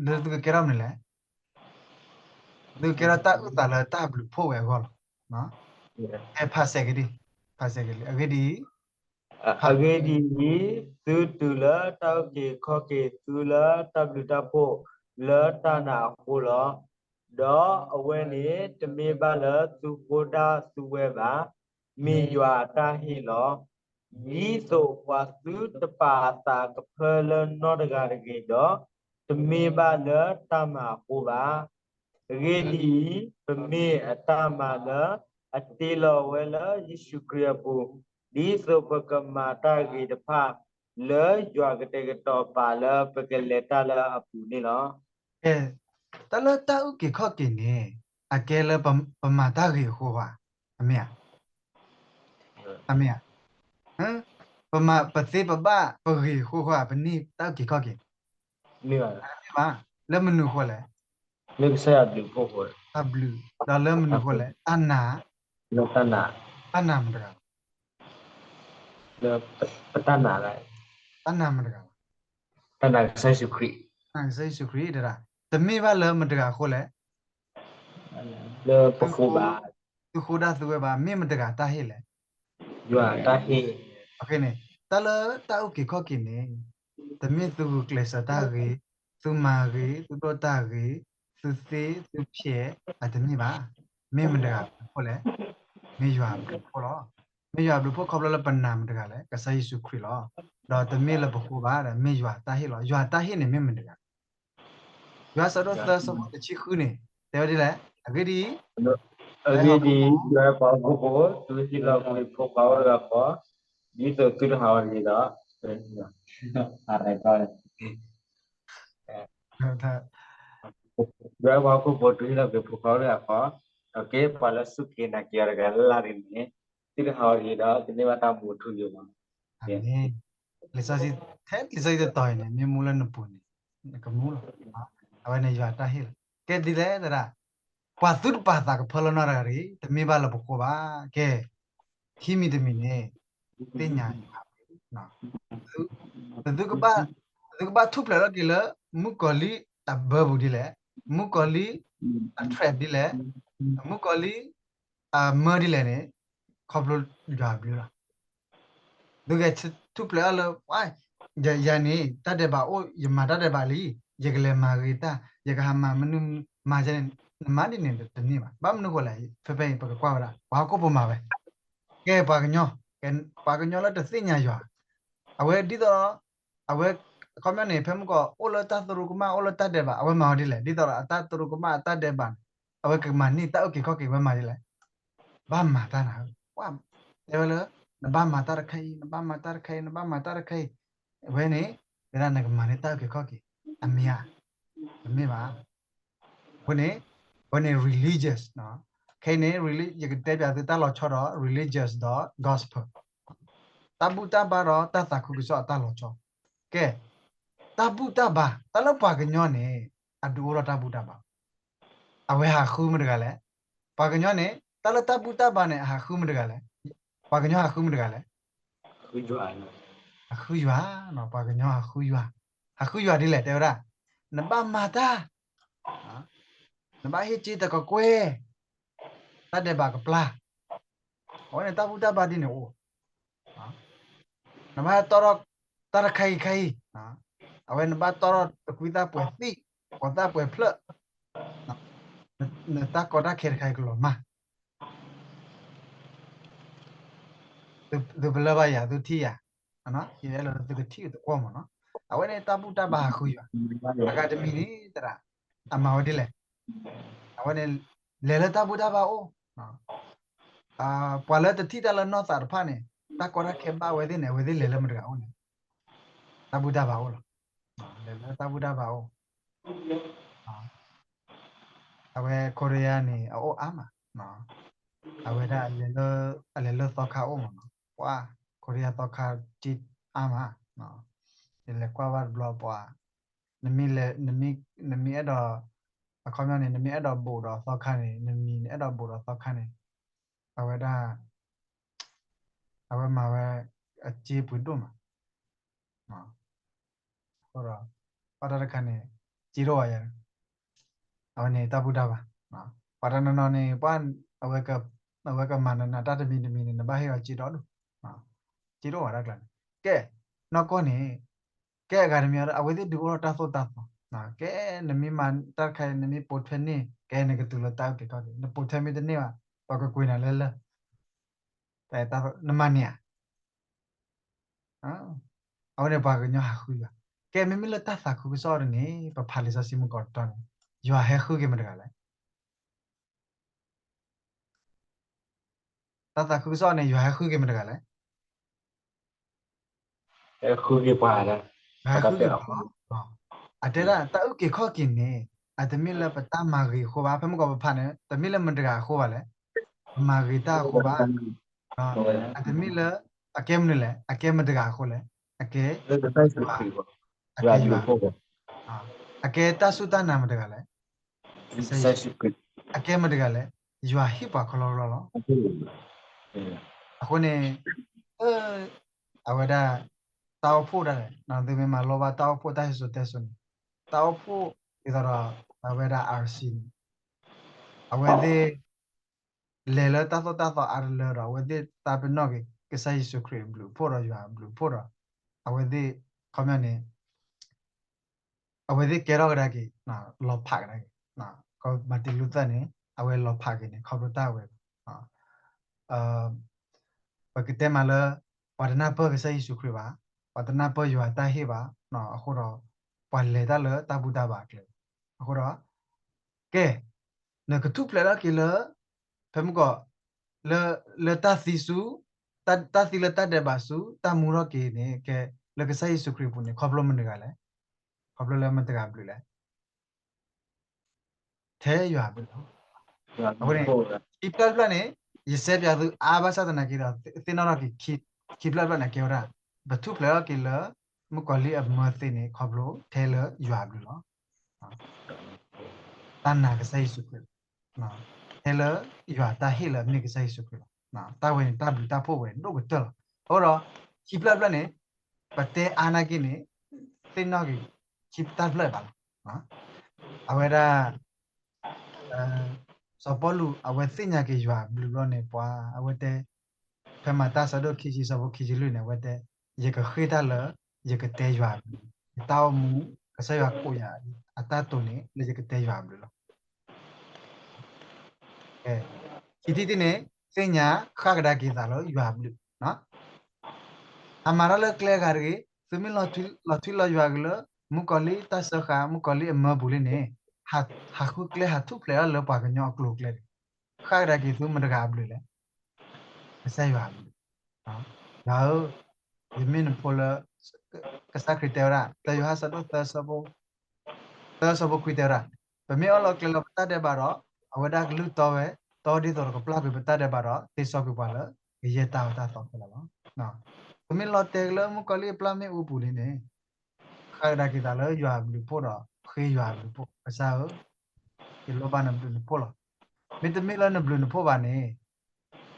လၢသုကကဲထီၣ်မနုၤလဲၣ်, သုကကဲထီၣ်တၢ်အုၣ်သးလၢတၢ်ဘျုးဖှိၣ်ဝဲအဂီၢ်လီၤ. ဖးစဲးက့ၤဒံး, ဖးစဲးက့ၤလံ, အဂ့ၢ်ဒ်အံၤ, အဂ့ၢ်ဒ်အံၤ, သုတုၤလၢတၢ်အုၣ်က့ၤခီၣ်က့ၤသုလၢတၢ်ဘျုးတၢ်ဖှိၣ်လၢတၢ်နာ်အဃိလီၤ. ဒီးအဝဲန့ၣ်တမ့ၢ်ဘၣ်လၢသုဃိဒၣ်သုဝဲဘၣ်, မ့ၢ်ယွၤအတၢ်ဟ့ၣ်လီၤ. ဒ်သိးပှၤသုတပာ်အသးကဖၢလၢနီတဂၤတဂ့ၤဒီး, တမ့ၢ်ဘၣ်လၢတၢ်မၤအဃိဘၣ်. အဂ့ၢ်ဒ်အံၤ, ပမ့ၢ်အတၢ်မၤလၢအတ့လီၤဝဲလၢယ့ၣ်ၡူးခရံာ်အပူၤ, ဒ်သိးပကမၤတၢ်ဂ့ၤတဖၣ်, လၢယွၤကတဲာ်ကတီၤပာ်လၢပကလဲၤတၢ်လၢအပူၤန့ၣ်လီၤ. တၢ်လၢတၢ်အုၣ်က့ၤခီၣ်က့ၤန့ၣ်, အကဲလၢပမၤတၢ်ဂ့ၤအဃိဧါ, အမ့ၢ်ဧါ, အမ့ၢ်ဧါ, ပမၤပသ့ပဘၣ်ပဂ့ၤအဃိဧါ, ပန့ၢ်တၢ်အုၣ်က့ၤခီၣ်က့ၤ, မ့ၢ်ဘၣ်, လၢမနုၤအဃိလဲၣ်, လၢကစၢ်ယွၤဘျုးအဃိ, တၢ်ဘျုး, ဒီးလၢမနုၤအဃိလဲၣ်, တၢ်နာ်, လၢတၢ်နာ်, တၢ်နာ်မတၤတဂၤ, လၢပတၢ်နာ်, တၢ်နာ်မတၤတဂၤ, တၢ်နာ်ကစၢ်ယ့ၣ်ၡူးခရံာ်, နာ်ကစၢ်ယ့ၣ်ၡူးခရံာ်တဒၣ်, တမ့ၢ်ဘၣ်လၢမတၤတဂၤအဃိလဲၣ်, လၢပဃိဘၣ်, သုဃိဒၣ်သုဝဲဘၣ်, မ့ၢ်မတၤတဂၤတၢ်ဟ့ၣ်လဲၣ်, ယွၤတၢ်ဟ့ၣ်, န့ၣ်, တၢ်လၢတၢ်အုၣ်က့ၤခီၣ်က့ၤန့ၣ်, တမ့ၢ်သုဂုာ်ကျဲးစၢးတၢ်ဂ့ၤ, သုမၤဂ့ၤ, သုဒိၣ်တၢ်ဂ့ၤ, သုသ့, သုဖျဲး, အတမ့ၢ်ဘၣ်, မ့ၢ်မတၤတဂၤအဃိလဲၣ်, မ့ၢ်ယွၤအဘျုးအဖှိၣ်လီၤ. မ့ၢ်ယွၤအဘျုးအဖှိၣ်ခီဖျိလၢပနာ်မတၤတဂၤလဲၣ်, ကစၢ်ယ့ၣ်ၡူးခရံာ်လီၤ. ဒီးတမ့ၢ်လၢပဃိဘၣ်ဒီး မ့ၢ်ယွၤတၢ်ဟ့ၣ်လီၤ. ယွၤတၢ်ဟ့ၣ်န့ၣ်မ့ၢ်မတၤတဂၤ, ယိၤဟၣ်အဆၢဒိၣ်သၢအဆၢဖိတဆံဃုန့ၣ် တဲဝဲဒ်လဲၣ်, အဂ့ၢ်ဒ်အံၤ, အဂ့ၢ်ဒ်အံၤ, ယွၤဟ့ၣ်ပှၤဟီၣ်ခိၣ်ဖိ, တုၤဟ့ၣ်လီၤကွံာ်ဖိခွါအိၣ်တဂၤဃီ, ဒ်သိးသုတဟးဂီၤတဂ့ၤဒီး, ယွၤဟ့ၣ်ပှၤဟီၣ်ခိၣ်ဖိ တုၤဟ့ၣ်လီၤကွံာ်ဖိခွါအိၣ်တဂၤဃီ, ဒီးကဲပှၤလၢစူၢ်က့ၤနာ်က့ၤအီၤတဂၤလၢ်လၢ်န့ၣ်, သုတဟးဂီၤတဂ့ၤဒီး သုန့ၢ်ဘၣ်တၢ်မူအထူအယိာ်လီၤ. လံာ်စီဆှံ, ထဲလံာ်စီဆှံတတီၤအံၤန့ၣ် မ့ၢ်မူလၢနပူၤန့ၣ်, နကမူလီၤ. အဝဲန့ၣ်ယွၤတၢ်ဟ့ၣ်လီၤ. ကဲဒ်လဲၣ်သရၣ်, ပှၤသုတပာ်သးကဖၢလၢနီတဂၤတဂ့ၤ, တမ့ၢ်ဘၣ်လၢပဃိဘၣ်. ကဲ, ခံမံၤတမံၤန့ၣ်, သ့ၣ်ညါ, သု, သုကဘၣ်ထူၣ်ဖျဲးထီၣ်က့ၤလၢ မုၣ်ကီၤလံၢ်အဘၢပူၤဒ်လဲၣ်, မုၣ်ကီၤလံၢ်အ trap ဒ်လဲၣ်, မုၣ်ကီၤလံၢ်အမၢဒ်လဲၣ်န့ၣ်, ခီဖျိယွၤအဘျုးလီၤ. သုကထူၣ်ဖျဲးအီၤလၢ, ယၤန့ၣ် တၢ်ဒဲးဘးအိၣ်, ယမၤတၢ်ဒဲးဘးလံ, ယကလဲၤမၤဂ့ၤတၢ်, ယကဟးမၤမနုၤမၤယဲန့ၣ်, နမၤဒ်န့ၣ်တန့ၢ်ဘၣ်. ဘၣ်မနုၤဃိလဲၣ်, ဖဲဖဲအံၤ ပကကွၢ်ဝဲဒၣ် ပှၤဟီၣ်ခိၣ်ဖိမၤဝဲ, ကဲပှၤကညီ, ပှၤကညီလၢတသ့ၣ်ညါယွၤ, အဝဲဒ်သိး အဝဲ, အခီပညီန့ၣ် ဖဲမုၢ်ကီး အိၣ်လၢတၢ်သရူးကမၣ် အိၣ်လၢတၢ်ဒဲးဘး အဝဲမၤအီၤဒ်လဲၣ်, ဒ်သိးဒီးအတၢ်သရူးကမၣ်အတၢ်ဒဲးဘးန့ၣ်, အဝဲကမၤန့ၢ်တၢ်အုၣ်က့ၤခီၣ်က့ၤ အဝဲမၤဒ်လဲၣ်, ဘၣ်မၤတၢ်နၤ, တဲဝဲလၢ, နဘၣ်မၤတၢ်တခါအံၤ, နဘၣ်မၤတၢ်တခါအံၤ, နဘၣ်မၤတၢ်တခါအံၤ, အဝဲန့ၣ်, ဝဲဒၣ်နကမၤန့ၢ်တၢ်အုၣ်က့ၤခီၣ်က့ၤ, အမ့ၢ်ဧါ, တမ့ၢ်ဘၣ်. အဃိန့ၣ်, အဝဲန့ၣ် religious, ခဲအံၤန့ၣ် ယကတဲပၠးသုတၢ်လီၤဆီဒီး religious ဒီး gospel, တၢ်ဘူၣ်တၢ်ဘါဒီးတၢ်သးခုကစီၣ်အတၢ်လီၤဆီ, ကဲ, တၢ်ဘူၣ်တၢ်ဘါ, တၢ်လၢပှၤကညီန့ၣ်, အဒုးအိၣ်ထီၣ်တၢ်ဘူၣ်တၢ်ဘါ, အဝဲဟးဃုမတဂၤလဲၣ်, ပှၤကညီန့ၣ် တၢ်လၢတၢ်ဘူၣ်တၢ်ဘါန့ၣ် အဟးဃုမတဂၤလဲၣ်, ပှၤကညီဟးဃုမတဂၤလဲၣ်, ဟးဃုယွၤ, ပှၤကညီဟးဃုယွၤ, ဟးဃုယွၤဒ်လဲၣ် တဲဝဲဒၣ်, နဘၣ်မၤတၢ်, နဘၣ်ဟ့ၣ်စ့တကကွဲၢ်, တၢ်ဒဲးဘးကပျၢ်, အဝဲန့ၣ်တၢ်ဘူၣ်တၢ်ဘါဒ်န့ၣ်အိၣ်, နဘၣ်တီထီၣ်တၢ်တခါအံၤခါအံၤ, အဝဲနဘၣ်တီထီၣ်တကွံသၣ်ပှဲၤသံၣ်, ပှဲၤသၣ်ပှဲၤဖျၢၣ်, နတၢ်ကီတၢ်ခဲတခါအံၤကလီၤမၢ်, သုပလၢၢ်ဘၣ်ယၤ သုထံၣ်ယၤ, ယအဲၣ်လီၤသုကထံၣ်သကွီၢ်မးနီၤ. အဝဲန့ၣ်တၢ်ဘူၣ်တၢ်ဘါဟးဃုယွၤ, အဂၤတမံၤန့ၣ်သရၣ်, အမၤဝဲဒ်လဲၣ်, အဝဲန့ၣ် လဲၤလၢတၢ်ဘူၣ်တၢ်ဘါအိၣ် ပှၤလၢတထံၣ်တၢ်လၢနီၢ်သးတဖၣ်န့ၣ်, တၢ်ကီတၢ်ခဲဘၣ်ဝဲသ့ၣ်န့ၣ် အဝဲသ့ၣ်လဲၤလၢမတၤတဂၤအိၣ်လဲၣ်, တၢ်ဘူၣ်တၢ်ဘါအိၣ်လီၤ. လဲၤလၢတၢ်ဘူၣ်တၢ်ဘါအိၣ်, အဝဲခိရံယါန့ၣ် အအိၣ်အါမး, အဝဲဒၣ် အလဲၤလၢသီခါအိၣ်မးနီၤ, ပှၤ ခိရံယါသီခါတံၢ်အါမး, ယလဲၤကွၢ်ဘၣ်တဘျီပှၤ, နမ့ၢ်အဲၣ်ဒိး, အခီပညီန့ၣ် နမ့ၢ်အဲၣ်ဒိးဘူးဒီးသီခါန့ၣ်, နမံၤနအဲၣ်ဒိးဘူးဒီးသီခါန့ၣ်, အဝဲဒၣ် အဝဲမၤဝဲ အစ့ပှ့ၤဒိၣ်မး, အဃိဒီး ပှၤတၢ်တခါန့ၣ် စ့ဒိၣ်ဝဲယၤ, အဝဲန့ၣ်တၢ်ဘူၣ်တၢ်ဘါ, ပှၤတနီၤနီၤန့ၣ် ပှၤ အဝဲကမၤနးနးတၢ်တမံၤတမံၤန့ၣ် နဘၣ်ဟ့ၣ်အီၤစ့ဒီဒိၣ်, စ့ဒိၣ်ဝဲတၢ်ကျါန့ၣ်, ကဲ, နီၢ်ကီၢ်န့ၣ် ကဲအဂၤတမံၤ အဝဲသ့ၣ်ဒုးအိၣ်ထီၣ်တၢ်သိၣ်တၢ်သီ, ကဲ နမ့ၢ်မၤတၢ်တခါအံၤ နမ့ၢ်ပိာ်ထွဲန့ၢ် ကဲနကတုၤလၢတၢ်အုၣ်က့ၤခီၣ်က့ၤ, နပိာ်ထွဲမ့ၢ်တန့ၢ်ဘၣ် ပှၤကကွံာ်နၤလၢလၢၢ် နမၤန့ၢ်ဧါ. အဝဲန့ၣ်ပှၤကညီဟးဃုယွၤ, ကဲမ့မ့ၢ်လၢတၢ်သးခုကစီၣ်အံၤန့ၣ် ပဖးလံာ်စီဆှံမုၢ်ကီးတတီၤန့ၣ် ယွၤဟဲဃုက့ၤမတၤတဂၤလဲၣ်. တၢ်သးခုကစီၣ်န့ၣ် ယွၤဟဲဃုက့ၤမတၤတဂၤလဲၣ်. ဟဲဃုက့ၤပှၤလီၤ. အတဲဒၣ်တၢ်အုၣ်က့ၤခီၣ်က့ၤန့ၣ် အတမ့ၢ်လၢပတၢ်မၤဂ့ၤအဃိဘၣ်, ဖဲမုၢ်ကီးပဖးန့ၣ် တမ့ၢ်လၢမတၤတဂၤအဃိဘၣ်လဲၣ်, ပမၤဂ့ၤတၢ်အဃိဘၣ်, အတမ့ၢ်လၢ အကဲမနုၤလဲၣ်, အကဲမတၤတဂၤအဃိလဲၣ်, အကဲ အကဲယွၤ, အကဲတၢ်စူၢ်တၢ်နာ်မတၤတဂၤလဲၣ်, အကဲမတၤတဂၤလဲၣ်, ယွၤဟ့ၣ်ပှၤခီလီၤလီၤလီၤ. အဃိန့ၣ် အဝဲဒၣ် တၢ်အိၣ်ဖှိၣ်ဒၣ်လဲာ်, သုမ့ၢ်မၤလိဘၣ်တၢ်အိၣ်ဖှိၣ်တၢ်ဟဲစိာ်တဲစိာ်န့ၣ်, တၢ်အိၣ်ဖှိၣ်ဒ်သိးဒီး အဝဲဒၣ် RC န့ၣ် အဝဲသ့ၣ် လဲၤလၢတၢ်သိၣ်တၢ်သီအါတလၢဒီး အဝဲသ့ၣ်သးပ့ၤနီၣ်က့ၤ ကစၢ်ယ့ၣ်ၡူးခရံာ်အဘျုးအဖှိၣ်ဒီးယွၤအဘျုးအဖှိၣ်ဒီး အဝဲသ့ၣ် ခီပညီန့ၣ် အဝဲသ့ၣ်ကဲထီၣ်ကဒါက့ၤ လီၤဖးကဒါက့ၤ Martin Luther န့ၣ် အဝဲလီၤဖးက့ၤန့ၣ် ခီဖျိတၢ်ဝဲ ပကတဲမးလၢ ပှၤတနၢ်ပၢၢ်ကစၢ်ယ့ၣ်ၡူးခရံာ်ဘၣ်, ပှၤတနၢ်ပၢၢ်ယွၤတၢ်ဟ့ၣ်ဘၣ်, အဃိဒီး ပှၤလဲၤတၢ်လၢတၢ်ဘူၣ်တၢ်ဘါအကျဲ, အဃိဒီး ကဲ နကထူၣ်ဖျဲးထီၣ်က့ၤလၢ ဖဲမုၢ်ကီး လၢတၢ်သံဆူ တၢ်သံလၢတၢ်ဒဲးဘးဆူ တၢ်မူထီၣ်က့ၤန့ၣ် ကဲ လၢကစၢ်ယ့ၣ်ၡူးခရံာ်အပူၤန့ၣ် ခီဖျိမနုၤတဂၤလဲၣ်, ခီဖျိလၢမတၤတဂၤအဘျုးလဲၣ်. ထဲယွၤအဘျုးလီၤ. အဃိန့ၣ် ခံဖျၢၣ်တဖျၢၣ်န့ၣ် ယစဲးပၠးသုအါဘၣ်ဆၣ်သနာ်က့ဒီး သ့ၣ်နီၣ်ထီၣ်က့ၤ ခံဖျၢၣ်တဖျၢၣ်န့ၣ် ကဲဝဲဒၣ် ပထူၣ်ဖျဲးထီၣ်က့ၤလၢ မုၣ်ကီၤလံၢ်အမၢသ့န့ၣ် ခီဖျိထဲလၢယွၤအဘျုးလီၤ. တၢ်နာ်ကစၢ်ယ့ၣ်ၡူးခရံာ်လီၤ. ထဲလၢယွၤတၢ်ဟ့ၣ်လၢအမ့ၢ်ကစၢ်ယ့ၣ်ၡူးခရံာ်လီၤ. တၢ်ဝဲန့ၣ် တၢ်ဘျုးတၢ်ဖှိၣ်ဝဲဒိၣ်ကတၢၢ်လီၤ. အဃိဒီး ခံဖျၢၣ်တဖျၢၣ်န့ၣ် ပတဲအါနာ်က့န့ၣ် သ့ၣ်နီၣ်က့ၤ ခံတၢ်တဖျၢၣ်ဘၣ်လီၤ. အဝဲဒၣ် စီၤပီလူး အဝဲသ့ၣ်ညါက့ၤယွၤအဘျုးဘျီန့ၣ် ပှၤအဝဲတဲ ဖဲမၤတၢ်ဆၢဒိၣ်ခံဆံ ဆၢဖိခံဆံလွံၢ်န့ၣ် အဝဲတဲ ယကဃ့ၢ်တၢ်လၢ ယကတဲယွၤအဘျုး, ယတၢ်အိၣ်မူ ကစၢ်ယွၤကိးယၤ အတၢ်တိာ်န့ၣ် လၢယကတဲယွၤအဘျုးလီၤ. ခံထံၣ်တထံၣ်န့ၣ် သ့ၣ်ညါဃၣ်ကဒါက့ၤသးလၢယွၤအဘျုး ဟးမၤတၢ်လၢကျဲဂၤတဂ့ၤ, သုမ့ၢ်လီၤထွံလီၤယွၤက့ၤလၢ မုၣ်ကီၤလံၢ်တၢ်စၢဃာ် မုၣ်ကီၤလံၢ်အမၢပူၤလံန့ၣ်, ဟးဃုကျဲဟးထူၣ်ဖျဲးထီၣ်လၢပှၤကညီအကျိၤအကျဲန့ၣ်, ဃၣ်ကဒါက့ၤသုမတၤတဂၤအဘျုးလဲၣ်, ကစၢ်ယွၤအဘျုး, ယွၤဧၢ, ယမ့ၢ်နဖိလၢ ကစၢ်ခရံာ်တဲဝဲဒၣ် တၢယိၤဟၣ်ဆၢဒိၣ်သၢ သၢဆၢဖိခွံတဲဝဲဒၣ်, ပမ့ၢ်အၢၣ်လီၤကျဲၤလီၤပတၢ်ဒဲးဘးဒီး အဝဲဒၣ်ကလုၢ်တီဝဲ, တီဒ်သိးဒီးကပျၢ်ကွံာ်ပတၢ်ဒဲးဘးဒီး သ့စီကွံာ်ပှၤလၢ ကယဲၢ်တၢ်အီၣ်တၢ်သီခဲလၢာ်လီၤ. ပမ့ၢ်လီၤတဲာ်လၢမုၣ်ကီၤလံၢ်အပျၢ်မ့ၣ်အူပူၤလံန့ၣ်, ဃၣ်ကဒါက့ၤသးလၢယွၤအဘျုးအဖှိၣ်ဒီး ဃ့ယွၤအဘျုးအဖှိၣ်, ကစၢ်ဧၢ, ယလိၣ်ဘၣ်နဘျုးနဖှိၣ်လီၤ. မ့တမ့ၢ်လၢနဘျုးနဖှိၣ်ဘၣ်န့ၣ်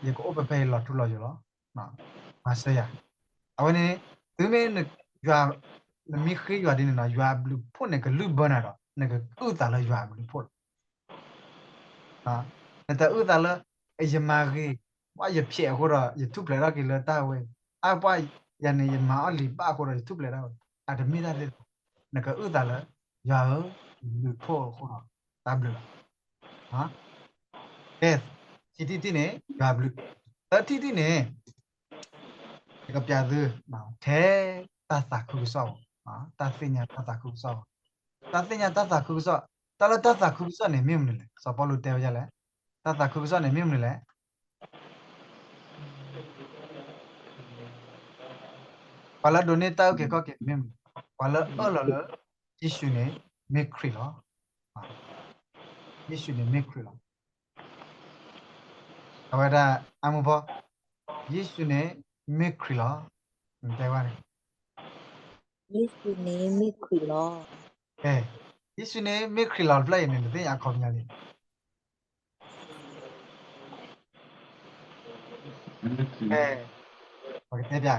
ယကအိၣ်ဖဲဖဲအံၤလီၤထူလီၤယိာ်လီၤ. မၤစၢၤယၤ, အဝဲန့ၣ် သုမ့ၢ် ယွၤ, နမ့ၢ်ဃ့ယွၤဒ်န့ၣ်နီၤ ယွၤအဘျုးအဖှိၣ်န့ၣ် ကလုၢ်ဘၢနၤဒီး နကအုၣ်သးလၢယွၤအဘျုးအဖှိၣ်လီၤ. နတအုၣ်သးလၢ ယမၤဂ့ၤ, ပှၤယဖျဲးအဃိဒီး ယထူၣ်ဖျဲးထီၣ်က့ၤလၢတၢ်ဝဲ, အါပှၤယၤန့ၣ် ယမၤအီၣ်လံာ်ဘၣ်အဃိဒီး ယထူၣ်ဖျဲးထီၣ်ဝဲ, အတမ့ၢ်တၢ်သ့ၣ်တဖၣ်, နကအုၣ်သးလၢ ယွၤဧၢ, ယဘျုးဖှိၣ်အဃိဒီး တၢ်ဘျုးလီၤ. ကဲ, ခံထံၣ်တထံၣ်န့ၣ် ယွၤဘျုး, သၢထံၣ်တထံၣ်န့ၣ် ယကပျးသု ထဲတၢ်သးခုကစီၣ်, တၢ်သ့ၣ်ညါတၢ်သးခုကစီၣ်, တၢ်သ့ၣ်ညါတၢ်သးခုကစီၣ်, တၢ်လၢတၢ်သးခုကစီၣ်န့ၣ်မ့ၢ်မနုၤလဲၣ်. စီၤပီလူးတဲဝဲဒ်လဲၣ်, တၢ်သးခုကစီၣ်န့ၣ်မ့ၢ်မနုၤလဲၣ်. ပှၤလၢအဒိးန့ၢ်တၢ်အုၣ်က့ၤခီၣ်က့ၤန့ၣ်မ့ၢ်မနုၤလဲၣ်. ပှၤလၢအအၢၣ်လီၤလၢ ယ့ၣ်ၡူးန့ၣ်မ့ၢ်ခရံာ်လီၤ. ယ့ၣ်ၡူးန့ၣ်မ့ၢ်ခရံာ်လီၤ. အဝဲဒၣ် အမူဖီ, ယ့ၣ်ၡူးန့ၣ်မ့ၢ်ခရံာ်လီၤ. တဲဝဲန့ၣ်, ယ့ၣ်ၡူးန့ၣ်မ့ၢ်ခရံာ်လီၤ. ယ့ၣ်ၡူးန့ၣ်မ့ၢ်ခရံာ်လီၤတဖျၢၣ်အံၤန့ၣ် နသ့ၣ်ညါအခီပညီလံ. ပကတဲပျး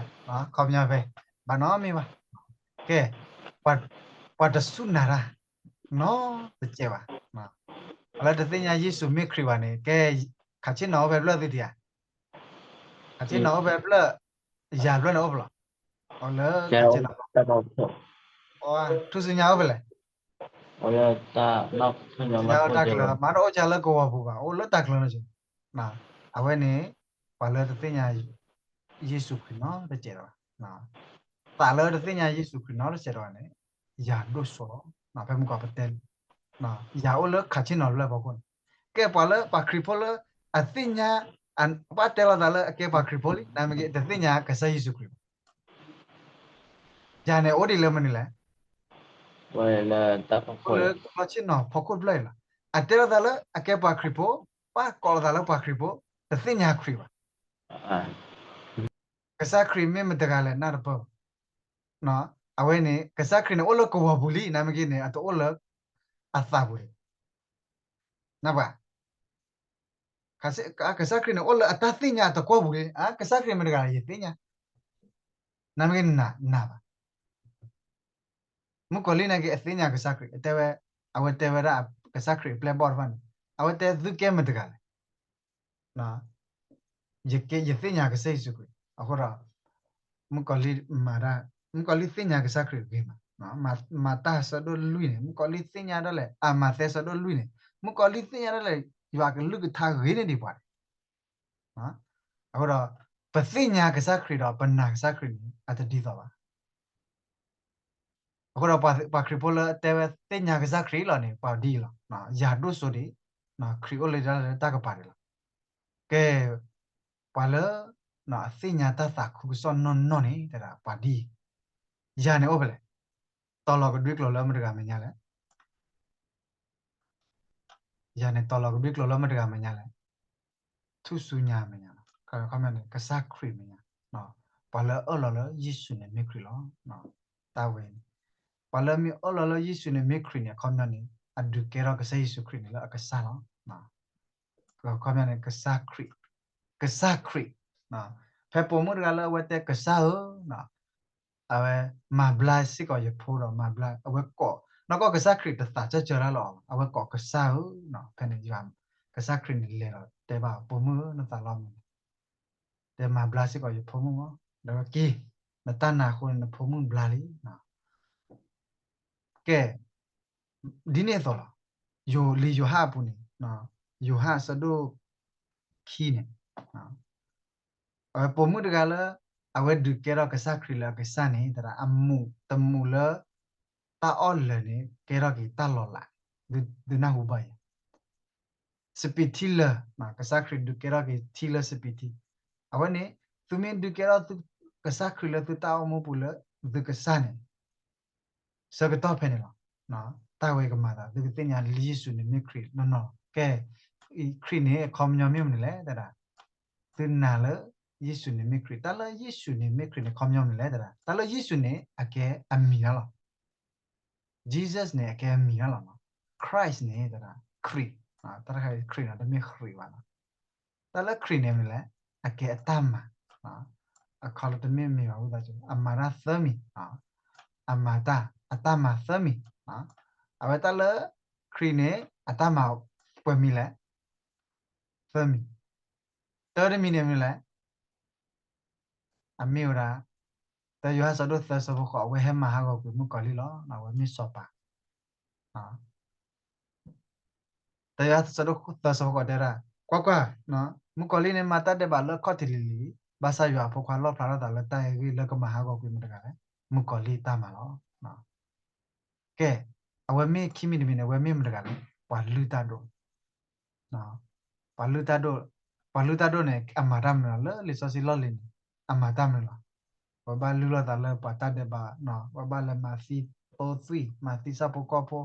ခီပညီဖဲ ဘၣ်နီတမံၤဘၣ်. ကဲ, ပှၤတစူၢ်နာ်တၢ် နီတစဲးဘၣ်. ပှၤလၢတသ့ၣ်ညါယ့ၣ်ၡူးမ့ၢ်ခရံာ်ဘၣ်န့ၣ် ကဲ, ခးဆ့ၣ်နီၤအိၣ်ဖဲဖျၢၣ်သုတယၤ, ခးဆ့ၣ်နီၤအိၣ်ဖဲဖျၢၣ်, ယၤဖျၢၣ်န့ၣ်အိၣ်ဖဲလဲၣ်. အလၢခးဆ့ၣ်နီၤ ထူၣ်စုညါအိၣ်ဖဲလဲၣ်. ထူၣ်စုညါအိၣ်တၢ်ချၢ, မ့ၢ်တအိၣ်ကလၢကဝီၤပူၤဘၣ်, အိၣ်လၢတၢ်ချၢန့ၣ်. အဝဲန့ၣ် ပှၤလၢတသ့ၣ်ညါ ယ့ၣ်ၡူးခရံာ်နီတစဲးဘၣ်. သးလၢတသ့ၣ်ညါယ့ၣ်ၡူးခရံာ်နီတစဲးဘၣ်န့ၣ် ယၤဒိၣ်စိလီၤ. ဖဲမုၢ်ကီးပတဲလံ, ယၤအိၣ်လၢခးဆ့ၣ်နီၤဖျၢၣ်ဖီခိၣ်န့ၣ်. ကဲပှၤလၢပှၤခရံာ်ဖိလၢ အသ့ၣ်ညါ, ဘၣ်တဲလီၤသးလၢအကဲပှၤခရံာ်ဖိလံ, နမ့ၢ်က့ၤတသ့ၣ်ညါကစၢ်ယ့ၣ်ၡူးခရံာ်ဘၣ်. ယၤန့ၣ်အိၣ်ဒ်လၢမနုၤလဲၣ်. အိၣ်လၢလီၢ်ဆ့ၣ်နီၤဖီခိၣ်တဖျၢၣ်အံၤလီၤ. အတဲလီၤသးလၢအကဲပှၤခရံာ်ဖိ, ဘၣ်ကိးလီၤသးလၢပှၤခရံာ်ဖိ, တသ့ၣ်ညါခရံာ်ဘၣ်. ကစၢ်ခရံာ်မ့ၢ်မတဂၤလဲၣ် နၢ်တပၢၢ်ဘၣ်. အဝဲန့ၣ် ကစၢ်ခရံာ်န့ၣ် အိၣ်လၢကဝီၤပူၤလံ, နမ့ၢ်က့ၤန့ၣ် အတအိၣ်လၢအသးပူၤလံ. နၢ်ပှၤ, ကစၢ်ခရံာ်န့ၣ် အိၣ်လၢအတၢ်သ့ၣ်ညါအတကွီၢ်ပူၤလံ. ကစၢ်ခရံာ်မတဂၤလဲၣ် ယသ့ၣ်ညါ, နမ့ၢ်က့ၤနနာ်ဘၣ်. မုၣ်ကီၤလံၢ်န့ၣ်က့ၤအသ့ၣ်ညါကစၢ်ခရံာ်, အတဲဝဲ, အဝဲတဲဝဲဒၣ်ကစၢ်ခရံာ်အပျဲၢ်အဘီၣ်တဖၣ်န့ၣ်, အဝဲတဲသုကဲမတဂၤလဲၣ်. ယသ့ၣ်ညါကစၢ်ယ့ၣ်ၡူးခရံာ်. အဃိဒီး မုၣ်ကီၤလံၢ်မၤတၢ်, မုၣ်ကီၤလံၢ်သ့ၣ်ညါကစၢ်ခရံာ်ဂ့ၤမး. မၤတၢ်ဆၢဒိၣ်လွံၢ်န့ၣ် မုၣ်ကီၤလံၢ်သ့ၣ်ညါဒၣ်လဲာ်, အမၤသဲဆၢဒိၣ်လွံၢ်န့ၣ် မုၣ်ကီၤလံၢ်သ့ၣ်ညါဒၣ်လဲာ်, ယွၤအကလုၢ်ကထါဂ့ၤန့ၢ်ဒံးပှၤန့ၣ်. အဃိဒီး ပသ့ၣ်ညါကစၢ်ခရံာ်ဒီးပနာ်ကစၢ်ခရံာ်န့ၣ် အတဒ်သိးဘၣ်. အဃိဒီးပှၤခရံာ်ဖိလၢအတဲဝဲသ့ၣ်ညါကစၢ်ခရံာ်လီၤန့ၣ် ပှၤဒ်အံၤလီၤ. ယၤဒိၣ်စိဒံး, ခရံာ်အိၣ်လၢတၢ်ကပၤဒံးလီၤ. ကဲ, ပှၤလၢ အသ့ၣ်ညါတၢ်သးခုကစီၣ်နီၢ်နီၢ်န့ၣ် တဲဒၣ်ပှၤဒ်အံၤ, ယၤန့ၣ်အိၣ်ဖဲလဲၣ်. တီၤလီၤကဒွံကျိာ်လၢမတဂၤမဲာ်ညါလဲၣ်. ယၤန့ၣ်တီၤလီၤကဒွံကျိာ်လၢမတဂၤမဲာ်ညါလဲၣ်. ထူၣ်စုညါမဲာ်ညါလီၤ. ခီပညီန့ၣ် ကစၢ်ခရံာ်မဲာ်ညါ, ပှၤလၢအအၢၣ်လီၤလၢယ့ၣ်ၡူးန့ၣ်မ့ၢ်ခရံာ်လီၤ. တၢ်ဝဲန့ၣ် ပှၤလၢမ့ၢ်အၢၣ်လီၤလၢယ့ၣ်ၡူးန့ၣ်မ့ၢ်ခရံာ်န့ၣ် အခီပညီန့ၣ် အဒုးကဲထီၣ်ကစၢ်ယ့ၣ်ၡူးခရံာ်န့ၣ်လၢအကစၢ်လီၤ. အခီပညီန့ၣ် ကစၢ်ခရံာ်, ကစၢ်ခရံာ်, ဖဲပိာ်မုၣ်တဂၤလၢအဝဲတဲကစၢ်ဧၢ, အဝဲမၤဘျါစ့ၢ်ကီးယဖိဒီးမၤဘျါ, အဝဲကိး, နီၢ်ကီၢ်ကစၢ်ခရံာ်တသးစၢၢ်ကၢတၢ်လၢအီၤဘၣ်, အဝဲကိးကစၢ်ဧၢ, ဖဲန့ၣ် ကစၢ်ခရံာ်န့ၣ်လဲၤဒီးတဲဘၣ် ပိာ်မုၣ်ဧၢ နသးလီမုၢ်, တဲမၤဘျါစ့ၢ်ကီးယဖိမုၣ်မး, ဒီးက့ၤ, နတၢ်နာ်အဃိန့ၣ် နဖိမုၣ်ဘျါလံ. ကဲ, ဒ်န့ၣ်အသိးလီၤ. လံာ်ယိၤဟၣ်အပူၤန့ၣ်, ယိၤဟၣ်အဆၢဒိၣ်ခံန့ၣ်, အဝဲပိာ်မုၣ်တဂၤလၢ အဝဲဒုးကဲထီၣ်ကစၢ်ခရံာ်လၢအကစၢ်န့ၣ် သရၣ်အမူးတမူးလၢ တၢ်အီၣ်လၢာ်န့ၣ် ကဲထီၣ်က့ၤတၢ်လီၤလး, သုနၢ်ဟူဘၣ်ယၤ စပံးထံလၢာ်, ကစၢ်ခရံာ်ဒုးကဲထီၣ်က့ၤထံလၢစပံးထံ, အဝဲန့ၣ် သုမ့ၢ်ဒုးကဲထီၣ်ကစၢ်ခရံာ်လၢသုတၢ်အိၣ်မူပူၤလၢ သုကစၢ်န့ၣ် ဆၢကတီၢ်ဖဲန့ၣ်လီၤ. တၢ်ဝဲကမၤသး သုကသ့ၣ်ညါလၢယ့ၣ်ၡူးန့ၣ်မ့ၢ်ခရံာ်နီၢ်နီၢ်လီၤ. ကဲ, ခရံာ်န့ၣ်အခီပညီမ့ၢ်မနုၤလဲၣ် တဲဒၣ်, သုနာ်လၢယ့ၣ်ၡူးန့ၣ်မ့ၢ်ခရံာ်, တၢ်လၢယ့ၣ်ၡူးန့ၣ်မ့ၢ်ခရံာ်န့ၣ် အခီပညီမနုၤလဲၣ် တဲဒၣ်, တၢ်လၢယ့ၣ်ၡူးန့ၣ် အကဲအမံၤလီၤ. Jesus န့ၣ် အကဲအမံၤလီၤ. Christ န့ၣ် တဲဒၣ် ခရံာ်, တၢ်တခါခရံာ်န့ၣ် တမ့ၢ်ခရံာ်ဘၣ်လီၤ. တၢ်လၢခရံာ်န့ၣ်မနုၤလဲၣ်, အကဲအတၢ်မၤ, အခီလၢတမ့ၢ်မ့ၢ်ဘၣ်ဝံသးစူၤ, အမၤတၢ်သၢမံၤ, အမၤတၢ် အတၢ်မၤသၢမံၤ, အဝဲတၢ်လၢခရံာ်န့ၣ် အတၢ်မၤပှဲၤမံၤလဲၣ်, သၢမံၤ, တၢတမံၤန့ၣ်မနုၤလဲၣ်, အမ့ၢ်ဝဲဒၣ် တၢယိၤဟၣ်ဆၢဒိၣ်သၢဆၢဖိဃိး အဝဲဟဲမၤဟးဂီၤကွံာ်မုၣ်ကီၤလံၢ်လီၤ. အဝဲမ့ၢ်စီၤပၤ. တယိၤဟၣ်ဆၢဒိၣ်သၢဆၢဖိဃိးတဲဝဲဒၣ်, ကွၢ်ကွၢ်, မုၣ်ကီၤလံၢ်န့ၣ်မၤတၢ်ဒဲးဘးလၢခီၣ်ထံးလံၤလံၤ, ဘၣ်ဆၣ်ယွၤအဖိခွါလီၣ်ဖျါထီၣ်သးလၢတၢ်အဲၣ်ဂံၢ်လၢကမၤဟးဂီၤကွံာ်မတၤတဂၤလဲၣ်, မုၣ်ကီၤလံၢ်တၢ်မၤလီၤ. ကဲ, အဝဲမ့ၢ်ခံမံၤတမံၤန့ၣ် အဝဲမ့ၢ်မတၤတဂၤလဲၣ်, ပှၤလုၢ်တၢ်ဒိၣ် ပှၤလုၢ်တၢ်ဒိၣ်, ပှၤလုၢ်တၢ်ဒိၣ်န့ၣ် အမၤတၢ်မနုၤလဲၣ် လၢလံာ်စီဆှံလီၢ်လံၤန့ၣ်, အမၤတၢ်မနုၤလဲၣ်. ပဘၣ်လုၢ်လီၤသးလၢပှၤတၢ်ဒဲးဘး, ပဘၣ်လဲၤမၤသံသိသွံၣ်, မၤသံဆၣ်ဖိကီၢ်ဖိ,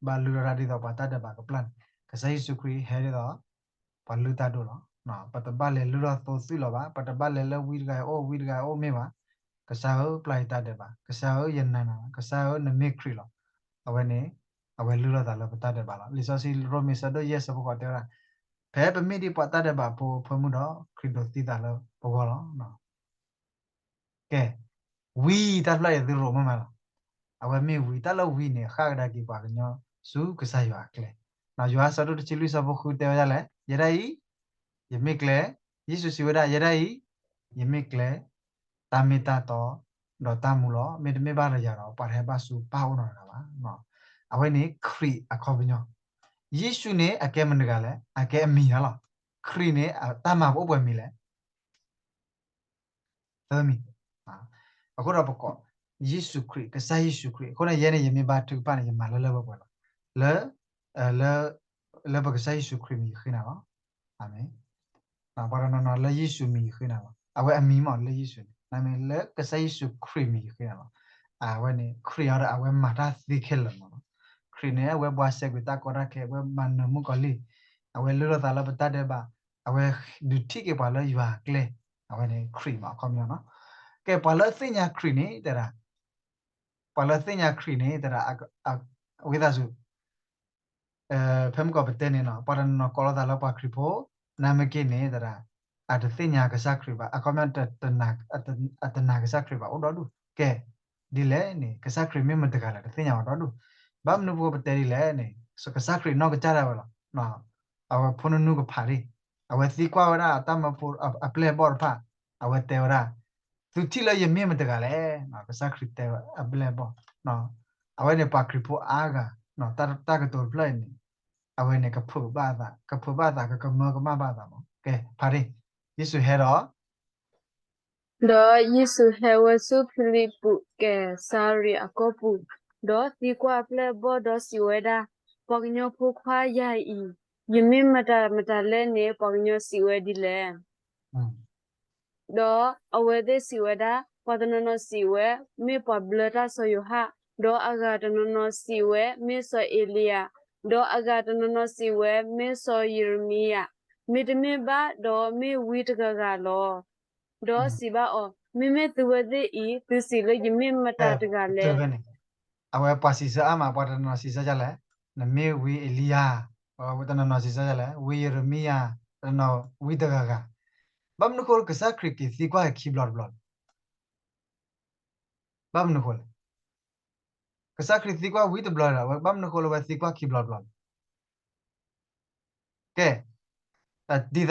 ဘၣ်လုၢ်လီၤတၢ်ဒ်သိးပှၤတၢ်ဒဲးဘးကပျၢ်န့ၣ်, ကစၢ်ယ့ၣ်ၡူးခရံာ်ဟဲဒ်သိး ပှၤလုၢ်တၢ်ဒိၣ်လီၤ. ပတဘၣ်လဲၤလုၢ်လီၤသိသွံၣ်လီၤဘၣ်, ပတဘၣ်လဲၤလၢဝံတဂၤအအိၣ် ဝံတဂၤအအိၣ်မ့ၢ်ဘၣ်. ကစၢ်ဧၢ ပျၢ်ယတၢ်ဒဲးဘး, ကစၢ်ဧၢ ယနာ်နၤ, ကစၢ်ဧၢ နမ့ၢ်ခရံာ်လီၤ. အဝဲန့ၣ် အဝဲလုၢ်လီၤသးလၢပတၢ်ဒဲးဘးလီၤ. လံာ်စီဆှံရိမ့ၤဆၢဒိၣ်ယဲၢ်ဆၢဖိဃိးတဲဝဲဒၣ်, ဖဲပမ့ၢ်ဒ်ပှၤတၢ်ဒဲးဘးဖိအဖၢမုၢ်ဒီး ခရံာ်ဒိးသံသးလၢပဂီၢ်လီၤ. ကဲ, ဝံတၢ်တဖျၢၣ်အံၤသုရိမ့ၢ်မးလီၤ. အဝဲမ့ၢ်ဝံ, တၢ်လၢဝံန့ၣ် ဃၣ်ကဒါက့ၤပှၤကညီဆူကစၢ်ယွၤအကျဲ. ယိၤဟၣ်ဆၢဒိၣ်တဆံလွံၢ်ဆၢဖိဃုတဲဝဲဒၣ်လဲၣ်, ယဲဒၣ်အံၤ ယမ့ၢ်ကျဲ, ယ့ၣ်ၡူးစံးဝဲဒၣ်, ယဲဒၣ်အံၤ ယမ့ၢ်ကျဲ, တၢ်မ့ၢ်တၢ်တီ, ဒီးတၢ်မူလီၤ. မ့တမ့ၢ်ဘၣ်ဒီးယၤဒီး ပှၤတဟဲဘၣ်ဆူပၢ်အအိၣ်နီတဂၤဘၣ်. အဝဲန့ၣ်ခရံာ်အခီပညီ. ယ့ၣ်ၡူးန့ၣ် အကဲမနုၤတဂၤလဲၣ်, အကဲအမံၤဧါလီၤ. ခရံာ်န့ၣ် တၢ်မၤပအိၣ်ပှဲၤမံၤလဲၣ်. သၢမံၤ. အဃိဒီးပကိး ယ့ၣ်ၡူးခရံာ်, ကစၢ်ယ့ၣ်ၡူးခရံာ်. အဃိန့ၣ် ယဲန့ၣ် ယမ့ၢ်ဘါထုကဖၣ်န့ၣ် ယမၤလၢလၢပှဲၤပှဲၤလီၤ. လၢ လၢ လၢပကစၢ်ယ့ၣ်ၡူးခရံာ်မံၤယဃ့နၤလီၤ. အၤမ့ၣ်. ပှၤတနီၤနီၤလၢယ့ၣ်ၡူးမံၤယဃ့နၤလီၤ. အဝဲအမံၤမ့ၢ်လၢယ့ၣ်ၡူးန့ၣ်, နမ့ၢ်လၢကစၢ်ယ့ၣ်ၡူးခရံာ်မံၤယဃ့နၤလီၤ. အဝဲန့ၣ် ခရံာ်အံၤဒီး အဝဲမၤတၢ်သ့ခဲလၢာ်မးလီၤ. ခရံာ်န့ၣ် အဝဲဘှါစဲကွံာ်တၢ်ကီတၢ်ခဲ, အဝဲမၤနၢၤမုၣ်ကီၤလံၢ်, အဝဲလုၢ်လီၤသးလၢပတၢ်ဒဲးဘး, အဝဲဒုးထံၣ်က့ၤပှၤလၢယွၤအကျဲ, အဝဲန့ၣ်ခရံာ်မး အခီပညီနီၤ. ကဲ ပှၤလၢအသ့ၣ်ညါခရံာ်န့ၣ် တဲဒၣ်, ပှၤလၢအသ့ၣ်ညါခရံာ်န့ၣ် တဲဒၣ်, ဝံသးစူၤ ဖဲမုၢ်ကီၢ်ပတဲန့ၣ်နီၤ, ပှၤတနီၤနီၤကိးလီၤသးလၢပှၤခရံာ်ဖိ, နမ့ၢ်က့န့ၣ် တဲဒၣ်, အတသ့ၣ်ညါကစၢ်ခရံာ်ဘၣ်, အခီပညီ အတနာ်ကစၢ်ခရံာ်ဘၣ်အိၣ်ဒီဒူၣ်. ကဲ, ဒ်လဲၣ်န့ၣ် ကစၢ်ခရံာ်မ့ၢ်မတၤတဂၤလဲၣ် တသ့ၣ်ညါအီၤဒီဒူၣ်. ဘၣ်မနုၤအဃိပတဲဒ်လဲၣ်န့ၣ် ကစၢ်ခရံာ်နီၢ်ကစၢ်ဒၣ်ဝဲလီၤ. အဝဲဖိနူနူကဖးဒၣ်, အဝဲသံကွၢ်ဝဲဒၣ်တၢ်မၢဖိအပျဲၢ်အဘီၣ်တဖၣ်, အဝဲတဲဝဲဒၣ်, သုထံၣ်လၢယမ့ၢ်မတၤတဂၤလဲၣ်. ကစၢ်ခရံာ်တဲဝဲအပျဲၢ်အဘီၣ်, အဝဲန့ၣ်ပှၤခရံာ်ဖိအါဂၤ, တၢ်ကတိၤတဖျၢၣ်အံၤန့ၣ်, အဝဲန့ၣ်ကဖုးဘၣ်အသး, ကဖုးဘၣ်အသး, ကကမၢကမၣ်ဘၣ်အသးမး. ကဲ, ဖးဒ့ၣ်, ယ့ၣ်ၡူးဟဲဒီး ဒီးယ့ၣ်ၡူးဟဲဝဲဆူဖံလံးပူးကဲစၤရံးအကီၢ်ပူၤ, ဒီးသံကွၢ်အပျဲၢ်အဘီၣ်ဒီးစံးဝဲဒၣ်, ပှၤကညီဖိခွါယၤအံၤ, ယမ့ၢ်မတၤမတၤလဲၣ်န့ၣ် ပှၤကညီစံးဝဲဒ်လဲၣ်. ဒီးအဝဲသ့ၣ်စံးဝဲဒၣ်, ပှၤတနီၤနီၤစံးဝဲ, မ့ၢ်ပှၤဘျၢတၢ်စီၤယိၤဟၣ်, ဒီးအဂၤတနီၤနီၤစံးဝဲ, မ့ၢ်စီၤအ့လံယၤ, ဒီးအဂၤတနီၤနီၤစံးဝဲ, မ့ၢ်စီၤယံးရမံယၤ, မ့တမ့ၢ်ဘၣ်ဒီးမ့ၢ်ဝံတဂၤဂၤလီၤ. ဒီးစံးဘၣ်အီၤ, မ့မ့ၢ်သုဝဲသ့ၣ်အံၤ, သုစံးလၢယမ့ၢ်မတၤတဂၤလဲၣ်. အဝဲပှၤစံးဆၢအါမး, ပှၤတနီၤနီၤစံးဆၢဒ်လဲၣ်, နမ့ၢ်ဝံအ့လံယၤ, တနီၤနီၤစံးဆၢဒ်လဲၣ်, ဝံယံးရမံယၤ, တနီၤနီၤဝံတဂၤဂၤ. ဘၣ်မနုၤဃိလၢကစၢ်ခရံာ်က့ၤသံကွၢ်ခံဘျီတဘျီလဲၣ်. ဘၣ်မနုၤဃိလဲၣ်. ကစၢ်ခရံာ်သံကွၢ်ဝံတဘျီဒီး ဘၣ်မနုၤဃိလၢအဝဲသံကွၢ်ခံဘျီတဘျီလဲၣ်. ကဲ, ဒ်သိး,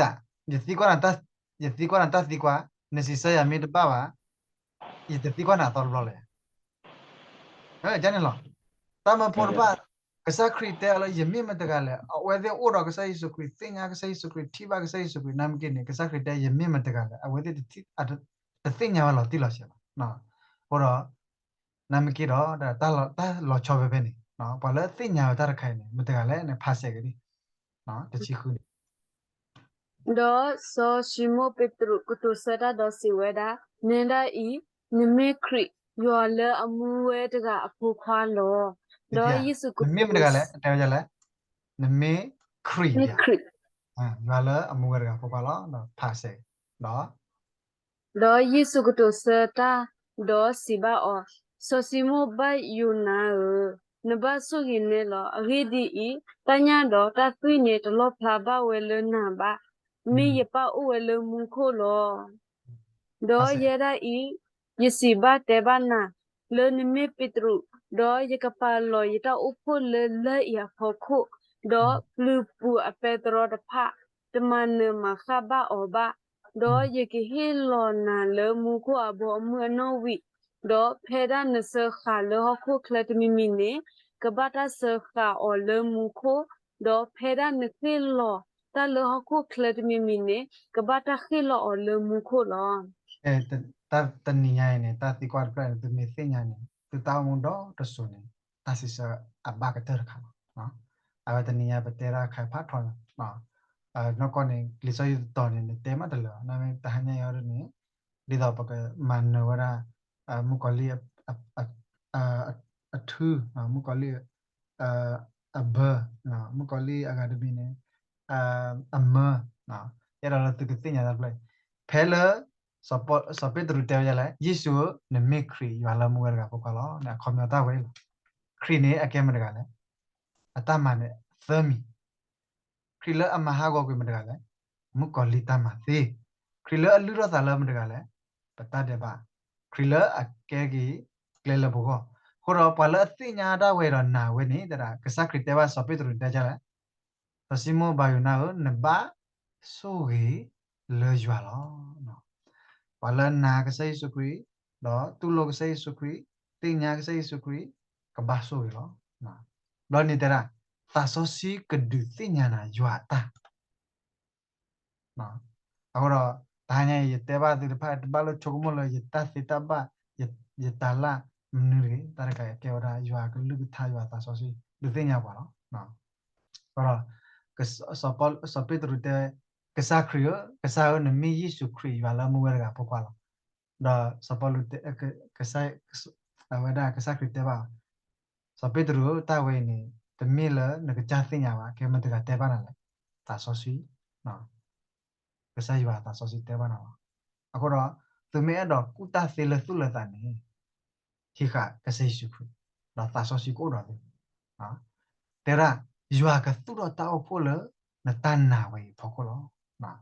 ယသံကွၢ်နၤတၢ်သံကွၢ်, နစံးဆၢယၤမ့ၢ်တဘၣ်ဘၣ်, ယတသံကွၢ်နၤအသီတဘျီလၢၤ. ကန့ၣ်လီၤ. တၢ်မၢဖိတဖၣ်, ကစၢ်ခရံာ်တဲအီၤလၢယမ့ၢ်မတၤတဂၤလဲၣ်, အဝဲသ့ၣ်အိၣ်ဒီးကစၢ်ယ့ၣ်ၡူးခရံာ်, သ့ၣ်ညါကစၢ်ယ့ၣ်ၡူးခရံာ်, ထံၣ်ဘၣ်ကစၢ်ယ့ၣ်ၡူးခရံာ်, နမ့ၢ်က့န့ၣ် ကစၢ်ခရံာ်တဲ ယမ့ၢ်မတၤတဂၤလဲၣ်, အဝဲသ့ၣ်တသ့ၣ်ညါဝဲလီၤတံၢ်လီၤဆဲးဘၣ်. အဃိဒီး နမ့ၢ်က့ဒီး တၢ်လီၤဆီဖဲဖဲန့ၣ်, ပှၤလၢသ့ၣ်ညါဝဲတၢ်တခါအံၤန့ၣ် မတၤတဂၤလဲၣ်န့ၣ် ဖးစဲးက့ၤဒံး, တဆံဃုန့ၣ်. ဒီးစီၤၡံမိၣ်ပ့းတရူးကတိၤဆၢတၢ်ဒီးစံးဝဲဒၣ်, နဲဒၣ်အံၤ, နမ့ၢ်ခရံာ်, ယွၤလၢအမူဝဲတဂၤအဖိခွါလီၤ. ဒီးယ့ၣ်ၡူးကတိၤ, နမ့ၢ်မတၤတဂၤလဲၣ်, တဲဝဲဒ်လဲၣ်, နမ့ၢ်ခရံာ်, ယွၤလၢအမူဝဲတဂၤအဖိခွါလီၤ, ဖးစဲး, ဒီး ဒီးယ့ၣ်ၡူးကတိၤဆၢတၢ်, ဒီးစံးဘၣ်အီၤ, စီၤၡံမိၣ်ဘၣ်ယိၤနါဧၢ, နဘၣ်ဆိၣ်ဂ့ၤနဲလီၤ. အဂ့ၢ်ဒ်အံၤ, တၢ်ညၣ်ဒီးတၢ်သွံၣ်န့ၣ် တလီၣ်ဖျါဘၣ်ဝဲလၢနၤဘၣ်, မ့ၢ်ယပၢ်အိၣ်ဝဲလၢမူခိၣ်လီၤ. ဒီးယဲဒၣ်အံၤ, ယစံးဘၣ်တဲဘၣ်နၤ, လၢနမ့ၢ်ပ့းတရူး, ဒီးယကပာ်လီၤယတၢ်အိၣ်ဖှိၣ်လၢလၢၢ်အံၤအဖီခိၣ်, ဒီးပျုၤပူၤအပဲတြီတဖၣ် တမၤနၢၤမၤဃၣ်ဘၣ်အီၤဘၣ်, ဒီးယကဟ့ၣ်လီၤနၤလၢမူခိၣ်အဘီအမုၢ်အနီၣ်ဝံာ်, ဒီးဖဲဒၣ်နစၢဃာ်လၢဟီၣ်ခိၣ်ချၢတမံၤမံၤန့ၣ်, ကဘၣ်တၢ်စၢဃာ်အီၤလၢမူခိၣ်, ဒီးဖဲဒၣ်နဃ့ၢ်လီၤတၢ်လၢဟီၣ်ခိၣ်ချၢတမံၤမံၤန့ၣ် ကဘၣ်တၢ်ဃ့ၢ်လီၤအီၤလၢမူခိၣ်လီၤ. တနံၤညါအံၤန့ၣ် တၢ်သံကွၢ်တဖျၢၣ်န့ၣ် သုမ့ၢ်သ့ၣ်ညါန့ၣ် သုတၢ်အိၣ်မူဒီတစိၤန့ၣ် တၢ်စံးဆၢအဘၣ်ကတၢၢ်တခါလီၤ. အဝဲတနံၤညါပတဲတၢ်ခါဖးထီ နီၢ်ကီၢ်န့ၣ် လံာ်စီဆှံတတီၤန့ၣ် နတဲမးတလၢာ် နမ့ၢ်တဟါညါအံၤဒ်န့ၣ် ဒ်သိးပကမၤနၢၤဝဲဒၣ် မုၣ်ကီၤလံၢ် အထု, မုၣ်ကီၤလံၢ် အဘၢ, မုၣ်ကီၤလံၢ်အဂၤတမံၤန့ၣ် အမၢ, အဲၣ်ဒိးလၢသုကသ့ၣ်ညါတၢ်တဖျၢၣ်အံၤ, ဖဲလၢ စီၤပ့းတရူးတဲဝဲဒ်လဲၣ်, ယ့ၣ်ၡူးဧၢ, နမ့ၢ်ခရံာ်ယွၤလၢမူဝဲတဂၤအဖိခွါလီၤ. အခီပညီတၢ်ဝဲအံၤလီၤ. ခရံာ်န့ၣ် အကဲမတဂၤလဲၣ်, အတၢ်မၤန့ၣ်သၢမံၤ ခရံာ်လၢအမၤဟးဂီၤကွံာ်မတဂၤလဲၣ်, မုၣ်ကီၤလံၢ်တၢ်မၤသ့, ခရံာ်လၢအလုၢ်ထီၣ်သးလၢမတဂၤလဲၣ်, ပတၢ်ဒဲးဘး, ခရံာ်လၢအကဲက့ၤကျဲလၢပဂီၢ်, အဃိဒီးပှၤလၢအသ့ၣ်ညါတၢ်ဝဲဒီးနာ်ဝဲန့ၣ် တဲဒၣ် ကစၢ်ခရံာ်တဲဘၣ် စီၤပ့းတရူးတဲဒ်လဲၣ်, စီၤၡံမိၣ်ဘၤယိၤနါဧၢ, နဘၣ်ဆိၣ်ဂ့ၤလၢယွၤလီၤ. ပှၤလၢနာ်ကစၢ်ယ့ၣ်ၡူးခရံာ်, ဒီးတူၢ်လိာ်ကစၢ်ယ့ၣ်ၡူးခရံာ်, သ့ၣ်ညါကစၢ်ယ့ၣ်ၡူးခရံာ်, ကဘၣ်ဆိၣ်ဂ့ၤလီၤ. ဘျီန့ၣ်တဲဒၣ်, သးစီဆှံကဒုးသ့ၣ်ညါနၤယွၤအတၢ် အဃိဒီး တဟါညါအံၤ ယတဲဘၣ်သုတဖၣ် တဘၣ်လၢဆိကမိၣ်လၢယတၢ်သ့တၢ်ဘၣ်, ယတၤလၢ်မနုၤတဂ့ၤ, တၢ်တခါအံၤကဲဝဲဒၣ် ယွၤကလုၢ်ကထါ ယွၤသးစီဆှံ ဒုးသ့ၣ်ညါပှၤလီၤ. အဃိဒီး စီၤပ့းတရူးတဲ, ကစၢ်ခရံာ်ဧၢ, ကစၢ်ဧၢ, နမ့ၢ်ယ့ၣ်ၡူးခရံာ် ယွၤလၢမူဝဲတဂၤအဖိခွါလီၤ. ဒီးစီၤပီလူးတဲ, အဝဲဒၣ်ကစၢ်ခရံာ်တဲဘၣ်, စီၤပ့းတရူးဧၢ, တၢ်ဝဲအံၤန့ၣ် တမ့ၢ်လၢနကစၢ်သ့ၣ်ညါဘၣ်, ကဲမတၤတဂၤတဲဘၣ်နၤလဲၣ်, သးစီဆှံ, ကစၢ်ယွၤသးစီဆှံတဲဘၣ်နၤလီၤ. အဃိဒီး သုမ့ၢ်အဲၣ်ဒိးကူၣ်တၢ်သ့လၢသူၣ်လၢသးန့ၣ် ဟံးဃာ်ကစၢ်ယ့ၣ်ၡူးခရံာ်, ဒီးသးစီဆှံကအိၣ်ဒီးသု, တဲဒၣ် ယွၤကသူၣ်ထီၣ်တၢ်အိၣ်ဖှိၣ်လၢ နတၢ်နာ်ဝဲအံၤအဖီခိၣ်လီၤ.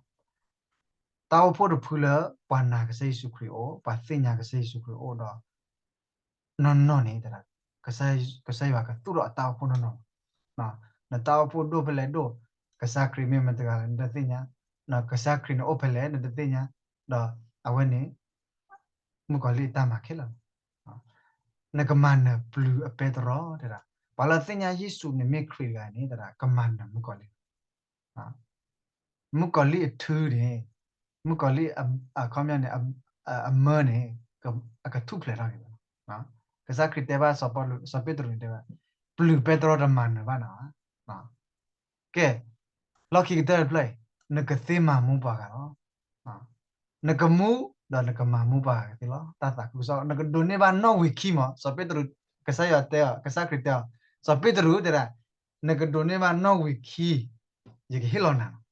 တၢ်အိၣ်ဖှိၣ်တဖုလၢ ပှၤနာ်ကစၢ်ယ့ၣ်ၡူးခရံာ်အအိၣ်, ပှၤသ့ၣ်ညါကစၢ်ယ့ၣ်ၡူးခရံာ်အအိၣ်ဒီး နီၢ်နီၢ်န့ၣ် ကစၢ်ယွၤကသူၣ်ထီၣ်အတၢ်အိၣ်ဖှိၣ်နီၢ်နီၢ်လီၤ. နတၢ်အိၣ်ဖှိၣ်ဒိၣ်ဖဲလဲၣ်ဒိၣ်, ကစၢ်ခရံာ်မ့ၢ်မတၤတဂၤလဲၣ် နတသ့ၣ်ညါ, ကစၢ်ခရံာ်န့ၣ်အိၣ်ဖဲလဲၣ် နတသ့ၣ်ညါ, ဒီးအဝဲန့ၣ် မုၣ်ကီၤလံၢ်အတၢ်မၤခဲလၢာ်လီၤ. နကမၤနၢၤပျုၤအပဲတြီတဲဒၣ်, ပှၤလၢသ့ၣ်ညါယ့ၣ်ၡူးန့ၣ်မ့ၢ်ခရံာ်တဂၤန့ၣ် တဲဒၣ် ကမၤနၢၤမုၣ်ကီၤလံၢ်လီၤ. မုၣ်ကီၤလံၢ်အထုန့ၣ်, မုၣ်ကီၤလံၢ်အခီပညီန့ၣ်, အမၢန့ၣ် အကထူၣ်ဖျဲးထီၣ်က့ၤဝဲလီၤ. ကစၢ်ခရံာ်တဲဘၣ်စီၤပီလူး, စီၤပ့းတရူးန့ၣ်တဲဘၣ်, ပျုၤပဲတြီတမၤနၢၤဘၣ်နၤဘၣ်. ကဲ, လီၢ်ခံကတၢၢ်တဖျၢၣ်အံၤ, နကသ့မၤမူပှၤဂၤလီၤ. နကမူဒီးနကမၤမူပှၤဂၤကသ့လီၤ. တၢ်သးခုကစီၣ်, နကဒိးန့ၢ်ဘၣ်နီၣ်ဝံာ်ခံမး, စီၤပ့းတရူး, ကစၢ်ယွၤတဲအီၤ, ကစၢ်ခရံာ်တဲအီၤ, စီၤပ့းတရူးတဲဒၣ်, နကဒိးန့ၢ်ဘၣ်နီၣ်ဝံာ်ခံ, ယကဟ့ၣ်လီၤနၤလီၤ.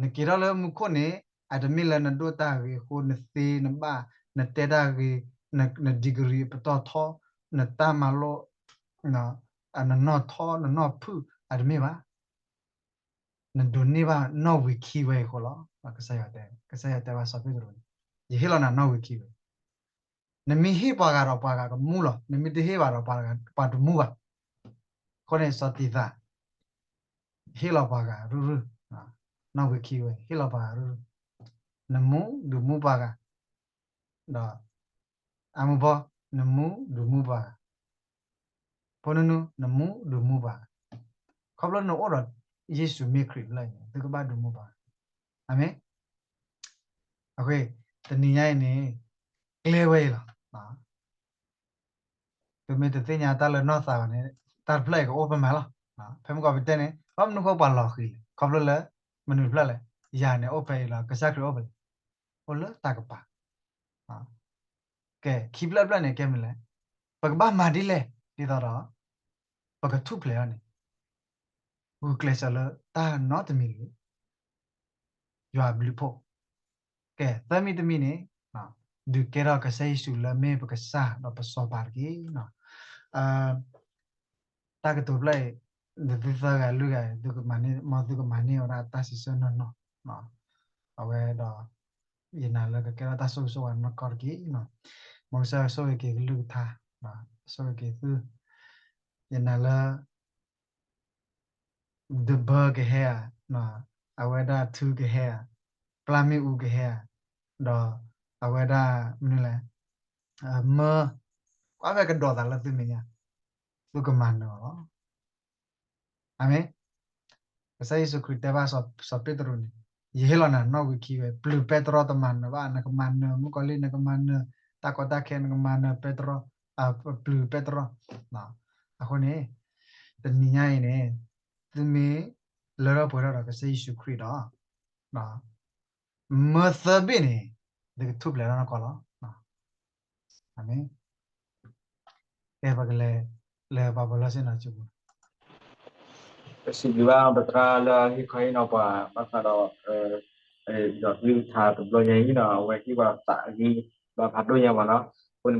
နက့ၤထီၣ်လၢမူခိၣ်န့ၣ်, အတမ့ၢ်လၢနဒိၣ်တၢ်ဂ့ၤအဃိ, နသ့နဘၣ်, နတဲတၢ်ဂ့ၤ, န degree ပတီၢ်ထီ, နတၢ်မၤလိ, နနီၢ်ထီ, နနီၢ်ဖုၣ်, အတမ့ၢ်ဘၣ်. နဒိးန့ၢ်ဘၣ်နီၣ်ဝံာ်ခံဝဲအံၤအဃိလီၤ. ကစၢ်ယွၤတဲ, ကစၢ်ယွၤတဲဘၣ်စီၤပ့းတရူးန့ၣ်, ယဟ့ၣ်လီၤနၤနီၣ်ဝံာ်ခံဝဲ, နမ့ၢ်ဟ့ၣ်ပှၤဂၤဒီးပှၤဂၤကမူလီၤ, နမ့ၢ်တဟ့ၣ်ဘၣ်ဒီးပှၤတမူဘၣ်. အဃိန့ၣ် စီၤတံၤသၣ် ဟ့ၣ်လီၤပှၤဂၤရုၢ်ရုၢ်, နီၣ်ဝံာ်ခံဝဲ ဟ့ၣ်လီၤပှၤဂၤရုၢ်ရုၢ်, နမူဒုးမူပှၤဂၤ, ဒီး အမူဖီ, နမူဒုးမူပှၤဂၤ, ဖိနူနူ နမူဒုးမူပှၤဂၤ, ခီဖျိနအိၣ်ဒီးယ့ၣ်ၡူးမ့ၢ်ခရံာ်ဖျၢၣ်အံၤန့ၣ် သုကဘၣ်ဒုးမူပှၤဂၤ, အၤမ့ၣ်. အဃိ တနံၤညါအံၤန့ၣ် ကျဲဝဲအံၤလီၤ. သုမ့ၢ်တသ့ၣ်ညါတၢ်လၢနီၢ်သးဘၣ်န့ၣ် တၢ်တဖျၢၣ်အံၤကအိၣ်ဖဲမးလီၤ. ဖဲမုၢ်ကီၢ်ပတဲန့ၣ် ဘၣ်မနုၤဃိပှၤလီၤဃံၤလဲၣ်, ခီဖျိလၢ မနုၤတဖျၢၣ်လဲၣ်, ယၤန့ၣ်အိၣ်ဖဲအံၤလီၤ, ကစၢ်ခရံာ်အိၣ်ဖဲလဲၣ်, အိၣ်လၢတၢ်ကပၤ ကဲ ခံဖျၢၣ်တဖျၢၣ်န့ၣ် ကဲမနုၤလဲၣ်, ပကဘၣ်မၤဒ်လဲၣ် ဒ်သိးဒီး ပကထူၣ်ဖျဲးအီၤန့ၣ် ဂုာ်ကျဲးစၢးလၢတၢ်နီတမံၤတဂ့ၤ, ယွၤအဘျုးအဖှိၣ်, ကဲ သၢမံၤတမံၤန့ၣ် ဒုးကဲထီၣ်ကစၢ်ယ့ၣ်ၡူးလၢမ့ၢ်ပကစၢ်ဒီးပစီၤပၤတက့ၢ်. တၢ်ကတိၤဖျၢၣ်အံၤ ဒ်သုသၢဂၤလွံၢ်ဂၤ သုကမၤန့ၢ် မ်သုကမၤန့ၢ်ဝဲဒၣ်တၢ်စံးဆၢနီၢ်နီၢ်, အဝဲဒီး ယနာ်လၢကကဲထီၣ်တၢ်ဆိၣ်ဂ့ၤဆိၣ်ဝါနီၢ်ကီၢ်တက့ၢ်. မ်ကစၢ်ယွၤဆိၣ်ဂ့ၤက့ၤကလုၢ်ကထါ, ဆိၣ်ဂ့ၤက့ၤသု, ယနာ်လၢ ဒုးဘၢကဟဲဧါ, အဝဲဒၣ်ထုကဟဲဧါ, ပျၢ်မ့ၣ်အူကဟဲဧါ, ဒီးအဝဲဒၣ်မနုၤလဲၣ်, မၢ, ကွၢ်ဖဲကဒီးသးလၢသုမဲာ်ညါ, သုကမၤနၢၤအီၤလီၤ. အၤမ့ၣ်. ကစၢ်ယ့ၣ်ၡူးခရံာ်တဲဘၣ်စီၤပ့းတရူးန့ၣ်, ယဟ့ၣ်လီၤနၤနီၣ်ဂံၢ်ခံဝဲ, ပျုၤပဲတြီတမၤနၢၤဘၣ်, နကမၤနၢၤမုၣ်ကီၤလံၢ်, နကမၤနၢၤတၢ်ကီတၢ်ခဲ, နကမၤနၢၤပဲတြီ, ပျုၤပဲတြီ. အဃိန့ၣ် တနံၤညါအံၤန့ၣ် သုမ့ၢ်လၢထီၣ်ပှဲၤထီၣ်ဒီးကစၢ်ယ့ၣ်ၡူးခရံာ်ဒီး မၢသၢဘ့ၣ်န့ၣ် သုကထူၣ်ဖျဲးထီၣ်နီၢ်ကီၢ်လီၤ. အၤမ့ၣ်. ကဲ ပကလဲၤလၢပှၤပၢၤလီၢ်ဆ့ၣ်နီၤစုပူၤ. ပစံးဘျုးဘၣ်ပသရၣ်လၢဟ့ၣ်ခီဟ့ၣ်နီၤပှၤ ဘၣ်ဃးဒီး ဒီးသုထါတဘျီညါအံၤနီၤ, အဝဲဟ့ၣ်ပှၤသးအဂ့ၤ ဘၣ်ဖးဒိၣ်ညါမးနီၤ.